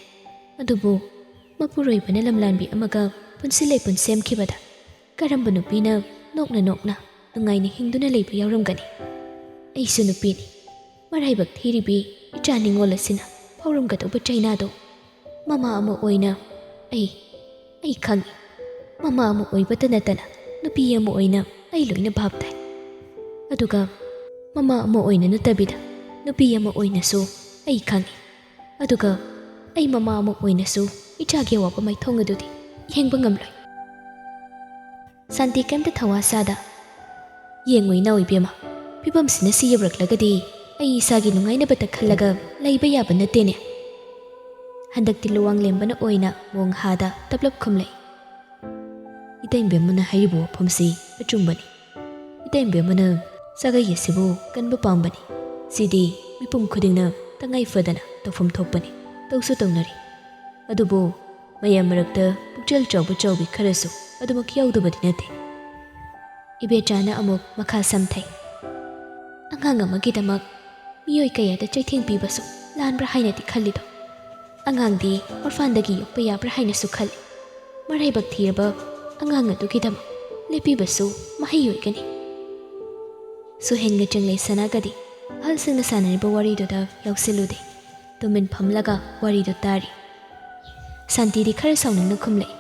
ꯑꯗꯨꯕꯨ ꯃꯄꯨꯔꯣꯏꯕꯅ ꯂꯝꯂꯥꯟꯕꯤ ꯑꯃꯒ ꯄꯨꯟꯁꯤ ꯂꯩꯄꯨꯟ ꯁꯦꯝꯈꯤꯕꯗ ꯀꯔꯝꯕ ꯅꯨꯄꯤꯅ ꯅꯣꯛꯅ ꯅꯣꯛꯅ ꯅꯨꯡꯉꯥꯏꯅ ꯍꯤꯡꯗꯨꯅ ꯂꯩꯕ ꯌꯥꯎꯔꯝꯒꯅꯤ? ꯑꯩꯁꯨ ꯅꯨꯄꯤꯅꯤ꯫ ꯃꯔꯥꯏꯕꯛ ꯊꯤꯔꯤꯕꯤ ꯏꯆꯥ ꯅꯤꯉꯣꯜ ꯑꯁꯤꯅ ꯐꯥꯎꯔꯝꯒꯗꯧꯕ ꯆꯩꯅꯥꯗꯣ ꯃꯃꯥ ꯑꯃ ꯑꯣꯏꯅ ꯑꯩ ꯑꯩ ꯈꯪꯏ, ꯃꯃꯥ ꯑꯃ ꯑꯣꯏꯕꯇ ꯅꯠꯇꯅ ꯅꯨꯄꯤ ꯑꯃ ꯑꯣꯏꯅ ꯑꯩ ꯂꯣꯏꯅ ꯚꯥꯞ ꯇꯥꯏ꯫ ꯑꯗꯨꯒ ꯃꯃꯥ ꯑꯃ ꯑꯣꯏꯅ ꯅꯠꯇꯕꯤꯗ ꯅꯨꯄꯤ ꯑꯃ ꯑꯣꯏꯅꯁꯨ ꯑꯩ ꯈꯪꯏ꯫ ꯑꯗꯨꯒ ꯑꯩ ꯃꯃꯥ ꯑꯃ ꯑꯣꯏꯅꯁꯨ ꯏꯆꯥꯒꯤ ꯑꯋꯥꯕ ꯃꯥꯏꯊꯣꯡ ꯑꯗꯨꯗꯤ ꯌꯦꯡꯕ ꯉꯝꯂꯣꯏ꯫ ꯁꯥꯟꯇꯤ ꯀꯩꯝꯇ ꯊꯋꯥ ꯁꯥꯗ, "ꯌꯦꯡꯉꯨ ꯏꯅꯥꯎ ꯏꯕꯦꯝꯃ, ꯐꯤꯕꯝꯁꯤꯅ ꯁꯤ ꯌꯧꯔꯛꯂꯒꯗꯤ ꯑꯩ ꯏꯁꯥꯒꯤ ꯅꯨꯡꯉꯥꯏꯅꯕꯇ ꯈꯜꯂꯒ ꯂꯩꯕ ꯌꯥꯕ ꯅꯠꯇꯦꯅꯦ"꯫ ꯍꯟꯗꯛꯇꯤ ꯂꯨꯋꯥꯡꯂꯦꯝꯕꯅ ꯑꯣꯏꯅ ꯃꯣꯡ ꯍꯥꯗ ꯇꯞꯂꯞ ꯈꯨꯝꯂꯛꯏ꯫ ꯏꯇꯩꯃꯕꯦꯝꯃꯅ ꯍꯥꯏꯔꯤꯕ ꯋꯥꯐꯝꯁꯤ ꯑꯆꯨꯝꯕꯅꯤ꯫ ꯏꯇꯩꯃꯕꯦꯝꯃꯅ ꯁꯥꯒꯩ ꯑꯁꯤꯕꯨ ꯀꯟꯕ ꯄꯥꯝꯕꯅꯤ꯫ ꯁꯤꯗꯤ ꯃꯤꯄꯨꯝ ꯈꯨꯗꯤꯡꯅ ꯇꯉꯥꯏ ꯐꯗꯅ ꯇꯧꯐꯝ ꯊꯣꯛꯄꯅꯤ, ꯇꯧꯁꯨ ꯇꯧꯅꯔꯤ꯫ ꯑꯗꯨꯕꯨ ꯃꯌꯥꯝ ꯃꯔꯛꯇ ꯄꯨꯛꯆꯦꯜ ꯆꯥꯎꯕ ꯆꯥꯎꯕꯤ ꯈꯔꯁꯨ ꯑꯗꯨꯃꯛ ꯌꯥꯎꯗꯕꯗꯤ ꯅꯠꯇꯦ꯫ ꯏꯕꯦꯆꯥꯅ ꯑꯃꯨꯛ ꯃꯈꯥ ꯁꯝꯊꯩ꯫ "ꯑꯉꯥꯡ ꯑꯃꯒꯤꯗꯃꯛ ꯃꯤꯑꯣꯏ ꯀꯌꯥꯗ ꯆꯩꯊꯦꯡ ꯄꯤꯕꯁꯨ ꯂꯥꯟꯕ꯭ꯔꯥ ꯍꯥꯏꯅꯗꯤ ꯈꯜꯂꯤꯗꯣ? ꯑꯉꯥꯡꯗꯤ ꯑꯣꯔꯐꯥꯟꯗꯒꯤ ꯌꯣꯛꯄ ꯌꯥꯕ꯭ꯔꯥ ꯍꯥꯏꯅꯁꯨ ꯈꯜꯂꯤ꯫ ꯃꯔꯥꯏꯕꯛ ꯊꯤꯔꯕ ꯑꯉꯥꯡ ꯑꯗꯨꯒꯤꯗꯃꯛ ꯂꯦꯞꯄꯤꯕꯁꯨ ꯃꯍꯩ ꯑꯣꯏꯒꯅꯤ"꯫ ꯁꯨꯍꯦꯟꯒ ꯆꯤꯡꯂꯩ ꯁꯅꯥꯒꯗꯤ ꯑꯍꯜꯁꯤꯡꯅ ꯁꯥꯟꯅꯔꯤꯕ ꯋꯥꯔꯤꯗꯨꯗ ꯂꯧꯁꯤꯜꯂꯨꯗꯦ꯫ ꯇꯨꯃꯤꯟ ꯐꯝꯂꯒ ꯋꯥꯔꯤꯗꯨ ꯇꯥꯔꯤ꯫ ꯁꯥꯟꯇꯤꯗꯤ ꯈꯔ ꯁꯥꯎꯅꯤꯡꯅ ꯈꯨꯝꯂꯛꯏ꯫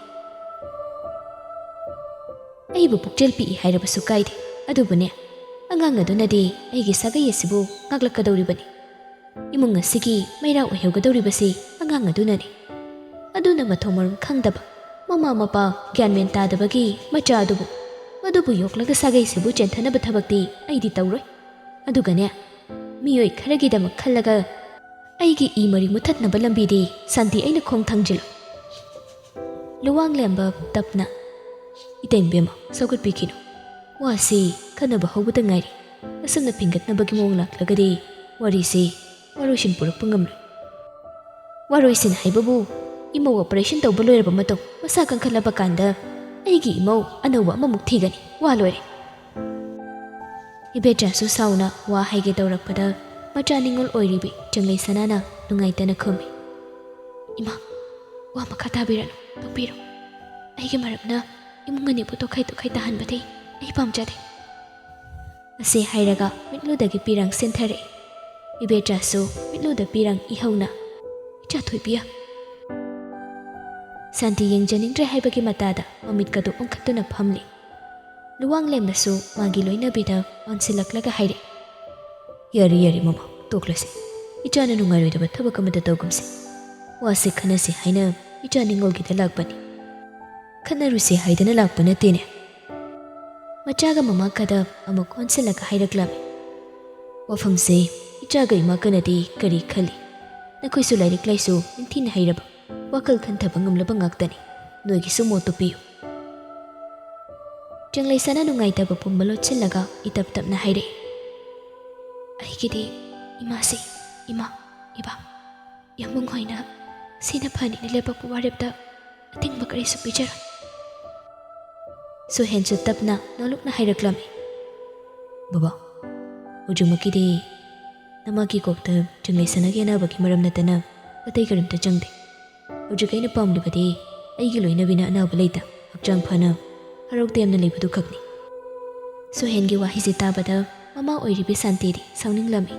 "ꯑꯩꯕꯨ ꯄꯨꯛꯆꯦꯜ ꯄꯤꯛꯏ ꯍꯥꯏꯔꯕꯁꯨ ꯀꯥꯏꯗꯦ, ꯑꯗꯨꯕꯨꯅꯦ, ꯑꯉꯥꯡ ꯑꯗꯨꯅꯗꯤ ꯑꯩꯒꯤ ꯁꯥꯒꯩ ꯑꯁꯤꯕꯨ ꯉꯥꯛꯂꯛꯀꯗꯧꯔꯤꯕꯅꯤ꯫ ꯏꯃꯨꯡ ꯑꯁꯤꯒꯤ ꯃꯩꯔꯥ ꯑꯣꯏꯍꯧꯒꯗꯧꯔꯤꯕꯁꯤ ꯑꯉꯥꯡ ꯑꯗꯨꯅꯅꯤ꯫ ꯑꯗꯨꯅ ꯃꯊꯣꯡ ꯃꯔꯝ ꯈꯪꯗꯕ ꯃꯃꯥ ꯃꯄꯥ ꯒ꯭ꯌꯥꯟ ꯃꯦꯟ ꯇꯥꯗꯕꯒꯤ ꯃꯆꯥ ꯑꯗꯨꯕꯨ, ꯃꯗꯨꯕꯨ ꯌꯣꯛꯂꯒ ꯁꯥꯒꯩꯁꯤꯕꯨ ꯆꯦꯟꯊꯅꯕ ꯊꯕꯛꯇꯤ ꯑꯩꯗꯤ ꯇꯧꯔꯣꯏ꯫ ꯑꯗꯨꯒꯅꯦ, ꯃꯤꯑꯣꯏ ꯈꯔꯒꯤꯗꯃꯛ ꯈꯜꯂꯒ ꯑꯩꯒꯤ ꯏ ꯃꯔꯤ ꯃꯨꯊꯠꯅꯕ ꯂꯝꯕꯤꯗꯤ ꯁꯥꯟꯇꯤ ꯑꯩꯅ ꯈꯣꯡ ꯊꯥꯡꯖꯤꯜꯂꯣꯏ"꯫ ꯂꯨꯋꯥꯡꯂꯦꯝꯕ ꯇꯞꯅ, "ꯏꯇꯩꯃꯕꯦꯝꯃ, ꯁꯧꯒꯠꯄꯤꯈꯤꯅꯨ꯫ ꯋꯥꯁꯤ ꯈꯟꯅꯕ ꯍꯧꯕꯗ ꯉꯥꯏꯔꯤ꯫ ꯑꯁꯨꯝꯅ ꯐꯤꯡꯒꯠꯅꯕꯒꯤ ꯃꯑꯣꯡ ꯂꯥꯛꯂꯒꯗꯤ ꯋꯥꯔꯤꯁꯤ ꯋꯥꯔꯣꯏꯁꯤꯟ ꯄꯨꯔꯛꯄ ꯉꯝꯂꯣꯏ꯫ ꯋꯥꯔꯣꯏꯁꯤꯟ ꯍꯥꯏꯕꯕꯨ ꯏꯃꯧ operation ꯇꯧꯕ ꯂꯣꯏꯔꯕ ꯃꯇꯨꯡ ꯃꯁꯥ ꯀꯟꯈꯠꯂꯕ ꯀꯥꯟꯗ ꯑꯩꯒꯤ ꯏꯃꯧ ꯑꯅꯧꯕ ꯑꯃꯃꯨꯛ ꯊꯤꯒꯅꯤ꯫ ꯋꯥ ꯂꯣꯏꯔꯦ"꯫ ꯏꯕꯦꯆꯥꯁꯨ ꯁꯥꯎꯅ ꯋꯥ ꯍꯥꯏꯒꯦ ꯇꯧꯔꯛꯄꯗ ꯃꯆꯥ ꯅꯤꯡꯉꯣꯜ ꯑꯣꯏꯔꯤꯕꯤ ꯆꯤꯡꯂꯩ ꯁꯅꯥꯅ ꯅꯨꯡꯉꯥꯏꯇꯅ ꯈꯨꯝꯃꯤ꯫ "ꯏꯃꯥ, ꯋꯥ ꯃꯈꯥ ꯇꯥꯕꯤꯔꯅꯨ, ꯇꯣꯛꯄꯤꯔꯣ꯫ ꯑꯩꯒꯤ ꯃꯔꯝꯅ ꯏꯃꯨꯡ ꯑꯅꯤꯕꯨ ꯇꯣꯈꯥꯏ ꯇꯣꯈꯥꯏ ꯇꯥꯍꯟꯕꯗꯤ ꯑꯩ ꯄꯥꯝꯖꯗꯦ"꯫ ꯑꯁꯤ ꯍꯥꯏꯔꯒ ꯃꯤꯠꯂꯨꯗꯒꯤ ꯄꯤꯔꯥꯡ ꯁꯤꯟꯊꯔꯛꯏ꯫ ꯏꯕꯦꯆꯥꯁꯨ ꯃꯤꯠꯂꯨꯗ ꯄꯤꯔꯥꯡ ꯏꯍꯧꯅ, "ꯏꯆꯥ ꯊꯣꯏꯕꯤ, ꯁꯥꯟꯇꯤ ꯌꯦꯡꯖꯅꯤꯡꯗ꯭ꯔꯦ ꯍꯥꯏꯕꯒꯤ ꯃꯇꯥꯗ ꯃꯃꯤꯠꯀꯗꯨ ꯑꯣꯟꯈꯠꯇꯨꯅ ꯐꯝꯂꯤ꯫ ꯂꯨꯋꯥꯡꯂꯦꯝꯅꯁꯨ ꯃꯥꯒꯤ ꯂꯣꯏꯅꯕꯤꯗ ꯑꯣꯟꯁꯤꯜꯂꯛꯂꯒ ꯍꯥꯏꯔꯛꯏ, "ꯌꯥꯔꯦ, ꯌꯥꯔꯦ ꯃꯃꯥ, ꯇꯣꯛꯂꯁꯤ꯫ ꯏꯆꯥꯅ ꯅꯨꯡꯉꯥꯏꯔꯣꯏꯗꯕ ꯊꯕꯛ ꯑꯃꯇ ꯇꯧꯒꯨꯝꯁꯤ꯫ ꯋꯥꯁꯤ ꯈꯟꯅꯁꯤ ꯍꯥꯏꯅ ꯏꯆꯥ ꯅꯤꯡꯉꯣꯜꯒꯤꯗ ꯂꯥꯛꯄꯅꯤ꯫ ꯈꯠꯅꯔꯨꯁꯤ ꯍꯥꯏꯗꯅ ꯂꯥꯛꯄ ꯅꯠꯇꯦꯅꯦ꯫" ꯃꯆꯥꯒ ꯃꯃꯥꯒꯗ ꯑꯃꯨꯛ ꯑꯣꯟꯁꯤꯜꯂꯒ ꯍꯥꯏꯔꯛꯂꯝꯃꯤ, "ꯋꯥꯐꯝꯁꯦ ꯏꯆꯥꯒ ꯏꯃꯥꯒꯅꯗꯤ ꯀꯔꯤ ꯈꯜꯂꯤ? ꯅꯈꯣꯏꯁꯨ ꯂꯥꯏꯔꯤꯛ ꯂꯥꯏꯁꯨ ꯅꯤꯡꯊꯤꯅ ꯍꯩꯔꯕ, ꯋꯥꯈꯜ ꯈꯟꯊꯕ ꯉꯝꯂꯕ ꯉꯥꯛꯇꯅꯤ꯫ ꯅꯣꯏꯒꯤꯁꯨ ꯃꯣꯠꯇꯨ ꯄꯤꯌꯨ꯫" ꯆꯤꯡꯂꯩꯁꯅꯥ ꯅꯨꯡꯉꯥꯏꯇꯕ ꯄꯨꯝꯕ ꯂꯣꯠꯁꯤꯜꯂꯒ ꯏꯇꯞ ꯇꯞꯅ ꯍꯥꯏꯔꯛꯏ, "ꯑꯩꯒꯤꯗꯤ ꯏꯃꯥꯁꯤ, ꯏꯃꯥ, ꯏꯕꯥ, ꯌꯥꯝꯕꯨꯡ ꯍꯣꯏꯅ ꯁꯤꯅ ꯐꯅꯤꯅ ꯂꯦꯞꯄꯛꯄ ꯋꯥꯔꯦꯞꯇ ꯑꯊꯤꯡꯕ ꯀꯔꯤꯁꯨ ꯄꯤꯖꯔꯣꯏ꯫" ꯁꯨꯍꯦꯟꯁꯨ ꯇꯞꯅ ꯅꯣꯂꯨꯛꯅ ꯍꯥꯏꯔꯛꯂꯝꯃꯤ, "ꯕꯕꯥ, ꯍꯧꯖꯤꯛꯃꯛꯀꯤꯗꯤ ꯅꯃꯥꯒꯤ ꯀꯣꯛꯇ ꯆꯤꯡꯂꯩꯁꯅꯥꯒꯤ ꯑꯅꯥꯕꯒꯤ ꯃꯔꯝ ꯅꯠꯇꯅ ꯑꯇꯩ ꯀꯔꯤꯝꯇ ꯆꯪꯗꯦ꯫ ꯍꯧꯖꯤꯛ ꯑꯩꯅ ꯄꯥꯝꯂꯤꯕꯗꯤ ꯑꯩꯒꯤ ꯂꯣꯏꯅꯕꯤꯅ ꯑꯅꯥꯕ ꯂꯩꯇ ꯍꯛꯆꯥꯡ ꯐꯅ ꯍꯔꯥꯎ ꯇꯌꯥꯝꯅ ꯂꯩꯕꯗꯨ ꯈꯛꯅꯤ꯫" ꯁꯨꯍꯦꯟꯒꯤ ꯋꯥꯍꯩꯁꯤ ꯇꯥꯕꯗ ꯃꯃꯥ ꯑꯣꯏꯔꯤꯕꯤ ꯁꯥꯟꯇꯤꯗꯤ ꯁꯥꯎꯅꯤꯡꯂꯝꯃꯤ꯫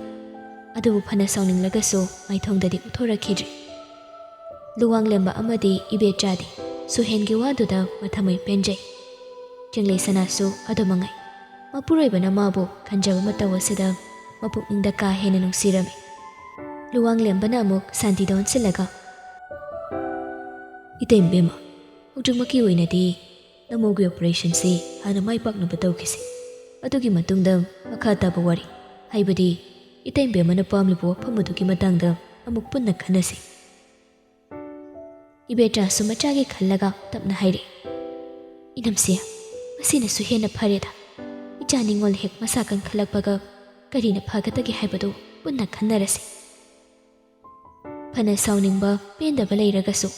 ꯑꯗꯨꯕꯨ ꯐꯅ ꯁꯥꯎꯅꯤꯡꯂꯒꯁꯨ ꯃꯥꯏꯊꯣꯡꯗꯗꯤ ꯎꯠꯊꯣꯔꯛꯈꯤꯗ꯭ꯔꯤ꯫ ꯂꯨꯋꯥꯡꯂꯦꯝꯕ ꯑꯃꯗꯤ ꯏꯕꯦꯆꯥꯗꯤ ꯁꯨꯍꯦꯟꯒꯤ ꯋꯥꯗꯨꯗ ꯃꯊꯃꯣꯏ ꯄꯦꯟꯖꯩ꯫ ꯆꯤꯡꯂꯩꯁꯅꯥꯁꯨ ꯑꯗꯨ ꯃꯉꯥꯏ꯫ ꯃꯄꯨꯔꯣꯏꯕꯅ ꯃꯥꯕꯨ ꯈꯟꯖꯕ ꯃꯇꯧ ꯑꯁꯤꯗ ꯃꯄꯨꯛꯅꯤꯡꯗ ꯀꯥ ꯍꯦꯟꯅ ꯅꯨꯡꯁꯤꯔꯝꯃꯤ꯫ ꯂꯨꯋꯥꯡꯂꯦꯝꯕꯅ ꯑꯃꯨꯛ ꯁꯥꯟꯇꯤꯗ ꯑꯣꯟꯁꯤꯜꯂꯒ, "ꯏꯇꯩꯃ ꯕꯦꯝꯃ, ꯍꯧꯖꯤꯛꯃꯛꯀꯤ ꯑꯣꯏꯅꯗꯤ ꯅꯃꯧꯒꯤ ꯑꯣꯄꯔꯦꯁꯟꯁꯤ ꯍꯥꯟꯅ ꯃꯥꯏ ꯄꯥꯛꯅꯕ ꯇꯧꯈꯤꯁꯤ꯫ ꯑꯗꯨꯒꯤ ꯃꯇꯨꯡꯗ ꯃꯈꯥ ꯇꯥꯕ ꯋꯥꯔꯤ, ꯍꯥꯏꯕꯗꯤ ꯏꯇꯩꯃ ꯕꯦꯝꯃꯅ ꯄꯥꯝꯂꯤꯕ ꯋꯥꯐꯝ ꯑꯗꯨꯒꯤ ꯃꯇꯥꯡꯗ ꯑꯃꯨꯛ ꯄꯨꯟꯅ ꯈꯟꯅꯁꯤ꯫" ꯏꯕꯦꯆꯥꯁꯨ ꯃꯆꯥꯒꯤ ꯈꯜꯂꯒ ꯇꯞꯅ ꯍꯥꯏꯔꯛꯏ, "ꯏꯅꯝꯁꯦ, ꯃꯁꯤꯅꯁꯨ ꯍꯦꯟꯅ ꯐꯔꯦꯗ꯫ ꯏꯆꯥ ꯅꯤꯡꯉꯣꯜ ꯍꯦꯛ ꯃꯁꯥ ꯀꯟꯈꯠꯂꯛꯄꯒ ꯀꯔꯤꯅ ꯐꯒꯗꯒꯦ ꯍꯥꯏꯕꯗꯨ ꯄꯨꯟꯅ ꯈꯟꯅꯔꯁꯤ꯫" ꯐꯅ ꯁꯥꯎꯅꯤꯡꯕ, ꯄꯦꯟꯗꯕ ꯂꯩꯔꯒꯁꯨ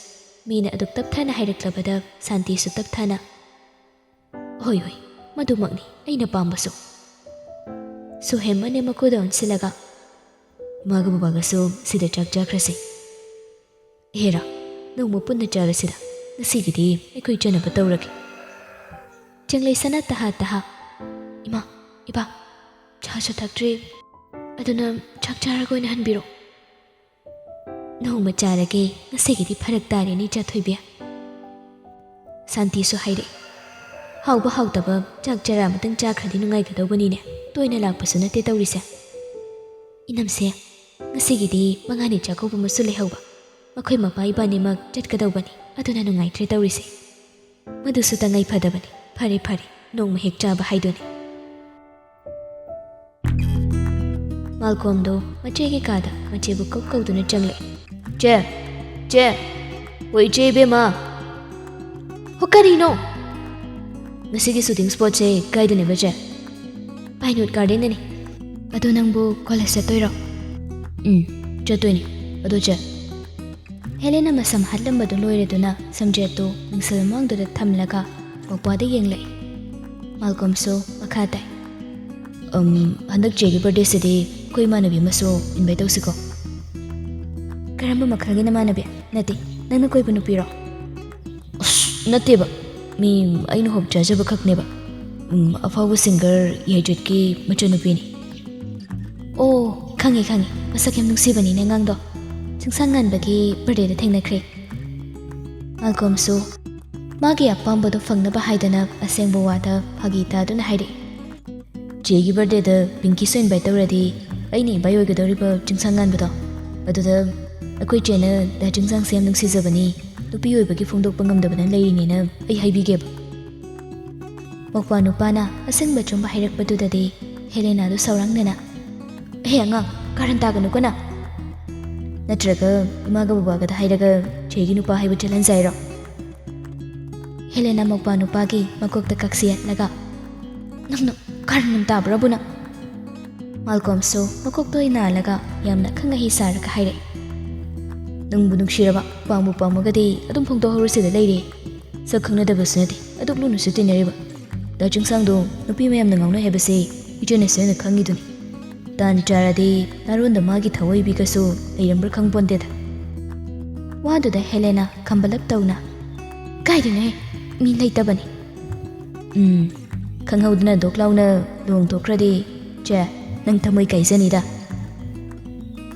ꯃꯤꯅ ꯑꯗꯨꯛ ꯇꯞꯊꯥꯅ ꯍꯥꯏꯔꯛꯂꯕꯗ ꯁꯥꯟꯇꯤꯁꯨ ꯇꯞꯊꯥꯅ, "ꯍꯣꯏ, ꯍꯣꯏ, ꯃꯗꯨꯃꯛꯅꯤ ꯑꯩꯅ ꯄꯥꯝꯕꯁꯨ꯫" ꯁꯨꯍꯦꯝ ꯃꯅꯦꯝ ꯃꯀꯨꯗ ꯑꯣꯟꯁꯤꯜꯂꯒ, "ꯏꯃꯥꯒ ꯕꯕꯥꯒꯁꯨ ꯁꯤꯗ ꯆꯥꯛ ꯆꯥꯈ꯭ꯔꯁꯤ꯫ ꯍꯦꯔꯥ, ꯅꯣꯡꯃ ꯄꯨꯟꯅ ꯆꯥꯔꯁꯤꯗ, ꯉꯁꯤꯒꯤꯗꯤ ꯑꯩꯈꯣꯏ ꯆꯥꯅꯕ ꯇꯧꯔꯒꯦ꯫" ꯆꯤꯡꯂꯩꯁꯅꯥ ꯇꯍꯥ ꯇꯍꯥ, "ꯏꯃꯥ, ꯏꯕꯥ, ꯆꯥꯁꯨ ꯊꯛꯇ꯭ꯔꯤ, ꯑꯗꯨꯅ ꯆꯥꯛ ꯆꯥꯔꯒ ꯑꯣꯏꯅ ꯍꯟꯕꯤꯔꯣ꯫" "ꯅꯣꯡꯃ ꯆꯥꯔꯒꯦ, ꯉꯁꯤꯒꯤꯗꯤ ꯐꯔꯛ ꯇꯥꯔꯦꯅꯦ ꯏꯆꯥ ꯊꯣꯏꯕꯤ꯫ ꯁꯥꯟꯇꯤꯁꯨ ꯍꯥꯏꯔꯛꯏ꯫ ꯍꯥꯎꯕ ꯍꯥꯎꯇꯕ ꯆꯥꯛ ꯆꯔꯥ ꯑꯃꯇꯪ ꯆꯥꯈ꯭ꯔꯗꯤ ꯅꯨꯡꯉꯥꯏꯒꯗꯧꯕꯅꯤꯅꯦ, ꯇꯣꯏꯅ ꯂꯥꯛꯄꯁꯨ ꯅꯠꯇꯦ ꯇꯧꯔꯤꯁꯦ꯫ ꯏꯅꯝꯁꯦ, ꯉꯁꯤꯒꯤꯗꯤ ꯃꯉꯥꯅꯤ ꯆꯥꯛꯀꯧꯕ ꯑꯃꯁꯨ ꯂꯩꯍꯧꯕ, ꯃꯈꯣꯏ ꯃꯄꯥ ꯏꯕꯥꯅꯤꯃꯛ ꯆꯠꯀꯗꯧꯕꯅꯤ, ꯑꯗꯨꯅ ꯅꯨꯡꯉꯥꯏꯇ꯭ꯔꯦ ꯇꯧꯔꯤꯁꯦ꯫ ꯃꯗꯨꯁꯨ ꯇꯉꯥꯏ ꯐꯗꯕꯅꯤ꯫ ꯐꯔꯦ ꯐꯔꯦ, ꯅꯣꯡꯃ ꯍꯦꯛ ꯆꯥꯕ ꯍꯥꯏꯗꯨꯅꯤ꯫ ꯃꯥꯜꯀꯣꯝꯗꯣ ꯃꯆꯦꯒꯤ ꯀꯥꯗ ꯃꯆꯦꯕꯨ ꯀꯧ ꯀꯧꯗꯨꯅ ꯆꯪꯂꯛꯏ꯫ "ꯆꯦ, ꯆꯦ, ꯍꯣꯏ ꯏꯆꯦ ꯏꯕꯦꯝꯃ꯫ ꯍꯣ, ꯀꯔꯤꯅꯣ? ꯉꯁꯤꯒꯤ ꯁꯨꯇꯤꯡ ꯁ꯭ꯄꯣꯠꯁꯦ ꯀꯥꯏꯗꯅꯦꯕ ꯆꯦ?" "ꯄꯥꯏꯟꯋꯨꯠ ꯒꯥꯔꯗꯦꯟꯗꯅꯤ꯫ ꯑꯗꯣ ꯅꯪꯕꯨ ꯀꯣꯂꯦꯖ ꯆꯠꯇꯣꯏꯔꯣ?" "ꯎꯝ, ꯆꯠꯇꯣꯏꯅꯤ꯫ ꯑꯗꯣ ꯆꯦ?" ꯍꯦꯂꯦꯅ ꯃꯁꯝ ꯍꯥꯠꯂꯝꯕꯗꯨ ꯂꯣꯏꯔꯗꯨꯅ ꯁꯝꯖꯦꯠꯇꯨ ꯃꯤꯡꯁꯦꯜ ꯃꯃꯥꯡꯗꯨꯗ ꯊꯝꯂꯒ ꯃꯧꯄ꯭ꯋꯥꯗ ꯌꯦꯡꯂꯛꯏ꯫ ꯃꯥꯜꯀꯣꯝꯁꯨ ꯃꯈꯥ ꯇꯥꯏ꯫ "ꯑꯝ, ꯍꯟꯗꯛ ꯆꯦꯒꯤ ꯕꯥꯔꯗꯦꯁꯤꯗꯤ ꯑꯩꯈꯣꯏ ꯏꯃꯥꯟꯅꯕꯤ ꯑꯃꯁꯨ ꯏꯟꯚꯥꯏꯠ ꯇꯧꯁꯤꯀꯣ?" "ꯀꯔꯝꯕ ꯃꯈꯜꯒꯤ ꯅꯃꯥꯟꯅꯕꯤ? ꯅꯠꯇꯦ, ꯅꯪꯅ ꯀꯣꯏꯕ ꯅꯨꯄꯤꯔꯣ?" "ꯑꯁ, ꯅꯠꯇꯦꯕ꯫ ꯃꯤ ꯑꯩꯅ ꯍꯣꯞ ꯆꯥꯖꯕ ꯈꯛꯅꯦꯕ꯫ ꯎꯝ, ꯑꯐꯥꯎꯕ ꯁꯤꯡꯒꯔ ꯌꯥꯏꯖꯨꯠꯀꯤ ꯃꯆꯟꯅꯨꯄꯤꯅꯤ꯫" "ꯑꯣ, ꯈꯪꯉꯦ, ꯈꯪꯉꯦ꯫ ꯃꯁꯛ ꯌꯥꯝ ꯅꯨꯡꯁꯤꯕꯅꯤꯅꯦ ꯑꯉꯥꯡꯗꯣ꯫ ꯆꯤꯡꯁꯥꯡ ꯉꯥꯟꯕꯒꯤ ꯕꯥꯔꯗꯦꯗ ꯊꯦꯡꯅꯈ꯭ꯔꯦ꯫" ꯃꯥꯜꯀꯣꯝꯁꯨ ꯃꯥꯒꯤ ꯑꯄꯥꯝꯕꯗꯣ ꯐꯪꯅꯕ ꯍꯥꯏꯗꯅ ꯑꯁꯦꯡꯕ ꯋꯥꯗ ꯐꯥꯒꯤ ꯇꯥꯗꯨꯅ ꯍꯥꯏꯔꯛꯏ꯫ "ꯆꯦꯒꯤ ꯕꯥꯔꯗꯦꯗ ꯄꯤꯡꯀꯤꯁꯨ ꯏꯟꯚꯥꯏꯠ ꯇꯧꯔꯗꯤ ꯑꯩꯅ ꯏꯟꯚꯥꯏꯠ ꯑꯣꯏꯒꯗꯧꯔꯤꯕ ꯆꯤꯡꯁꯥꯡ ꯉꯥꯟꯕꯗꯣ꯫ ꯑꯗꯨꯗ ꯑꯩꯈꯣꯏ ꯆꯦꯅ ꯗꯥ ꯆꯤꯡꯁꯥꯡꯁꯦ ꯌꯥꯝ ꯅꯨꯡꯁꯤꯖꯕꯅꯤ, ꯅꯨꯄꯤ ꯑꯣꯏꯕꯒꯤ ꯐꯣꯡꯗꯣꯛꯄ ꯉꯝꯗꯕꯅ ꯂꯩꯔꯤꯅꯦꯅ ꯑꯩ ꯍꯥꯏꯕꯤꯒꯦꯕ꯫" ꯃꯧꯄ꯭ꯋꯥ ꯅꯨꯄꯥꯅ ꯑꯁꯦꯡꯕ ꯑꯆꯨꯝꯕ ꯍꯥꯏꯔꯛꯄꯗꯨꯗꯗꯤ ꯍꯦꯂꯦꯅꯥꯗꯨ ꯁꯥꯎꯔꯥꯡꯅꯅ, "ꯑꯍꯦ ꯑꯉꯥꯡ, ꯀꯥꯔꯟ ꯇꯥꯒꯅꯨꯀꯣ ꯅꯪ꯫ ꯅꯠꯇ꯭ꯔꯒ ꯏꯃꯥꯒ ꯕꯕꯥꯒꯗ ꯍꯥꯏꯔꯒ ꯆꯦꯒꯤ ꯅꯨꯄꯥ ꯍꯥꯏꯕ ꯆꯦꯜꯍꯟꯖꯦ ꯍꯥꯏꯔꯣ?" ꯍꯦꯂꯦꯅꯥ ꯃꯧꯄ꯭ꯋꯥ ꯅꯨꯄꯥꯒꯤ ꯃꯀꯣꯛꯇ ꯀꯛꯁꯤ ꯌꯦꯠꯂꯒ, "ꯅꯪꯅ ꯀꯥꯔꯟ ꯌꯥꯝ ꯇꯥꯕ꯭ꯔꯕꯨ ꯅꯪ?" ꯃꯥꯜꯀꯣꯝꯁꯨ ꯃꯀꯣꯛꯇ ꯑꯣꯏꯅ ꯅꯥꯜꯂꯒ ꯌꯥꯝꯅ ꯈꯪ ꯑꯍꯩ ꯁꯥꯔꯒ ꯍꯥꯏꯔꯛꯏ, "ꯅꯪꯕꯨ ꯅꯨꯡꯁꯤꯔꯕ, ꯄꯥꯝꯕꯨ ꯄꯥꯝꯃꯒꯗꯤ ꯑꯗꯨꯝ ꯐꯣꯡꯗꯣꯛꯍꯧꯔꯁꯤꯗ ꯂꯩꯔꯦ꯫ ꯁꯛ ꯈꯪꯅꯗꯕꯁꯨ ꯅꯠꯇꯦ, ꯑꯗꯨꯛ ꯂꯨꯅꯁꯨ ꯇꯤꯟꯅꯔꯤꯕ꯫ ꯗꯥ ꯆꯤꯡꯁꯥꯡꯗꯣ ꯅꯨꯄꯤ ꯃꯌꯥꯝꯅ ꯉꯥꯎꯅꯩ ꯍꯥꯏꯕꯁꯦ ꯏꯆꯦꯅꯁꯨ ꯍꯦꯟꯅ ꯈꯪꯉꯤꯗꯨꯅꯤ꯫ ꯇꯥꯟ ꯆꯥꯔꯗꯤ ꯅꯔꯣꯟꯗ ꯃꯥꯒꯤ ꯊꯋꯥꯏ ꯄꯤꯒꯁꯨ ꯂꯩꯔꯝꯕ꯭ꯔꯥ ꯈꯪꯄꯣꯟꯇꯦꯗ꯫" ꯋꯥꯗꯨꯗ ꯍꯦꯂꯦꯅꯥ ꯈꯝꯕꯂꯞ ꯇꯧꯅ, "ꯀꯥꯏꯗꯩꯅꯣꯍꯦ? ꯃꯤ ꯂꯩꯇꯕꯅꯤ꯫" "ꯎꯝ, ꯈꯪꯍꯧꯗꯅ ꯗꯣꯛ ꯂꯥꯎꯅ ꯂꯨꯍꯣꯡꯊꯣꯛꯈ꯭ꯔꯗꯤ, ꯆꯦ, ꯅꯪ ꯊꯃꯣꯏ ꯀꯥꯏꯖꯅꯤꯗ꯫"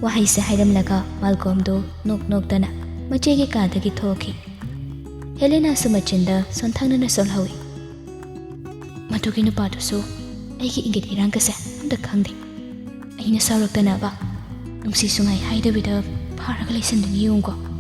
ꯋꯥꯍꯩꯁꯦ ꯍꯥꯏꯔꯝꯂꯒ ꯃꯥꯜꯀꯣꯝꯗꯨ ꯅꯣꯛ ꯅꯣꯛꯇꯅ ꯃꯆꯦꯒꯤ ꯀꯥꯗꯒꯤ ꯊꯣꯛꯈꯤ꯫ ꯑꯦꯂꯦꯅꯥꯁꯨ ꯃꯆꯤꯟꯗ ꯁꯣꯟꯊꯥꯡꯅꯅ ꯁꯣꯜꯍꯧꯏ꯫ "ꯃꯗꯨꯒꯤ ꯅꯨꯄꯥꯗꯨꯁꯨ ꯑꯩꯒꯤ ꯏꯪꯒꯤꯠ ꯏꯔꯥꯡꯒꯁꯦ ꯑꯝꯇ ꯈꯪꯗꯦ꯫ ꯑꯩꯅ ꯁꯥꯎꯔꯛꯇꯅꯕ ꯅꯨꯡꯁꯤ ꯁꯨꯡꯉꯥꯏ ꯍꯥꯏꯗꯕꯤꯗ ꯐꯥꯔꯒ ꯂꯩꯁꯟꯗꯨꯅ ꯌꯦꯡꯉꯨꯀꯣ꯫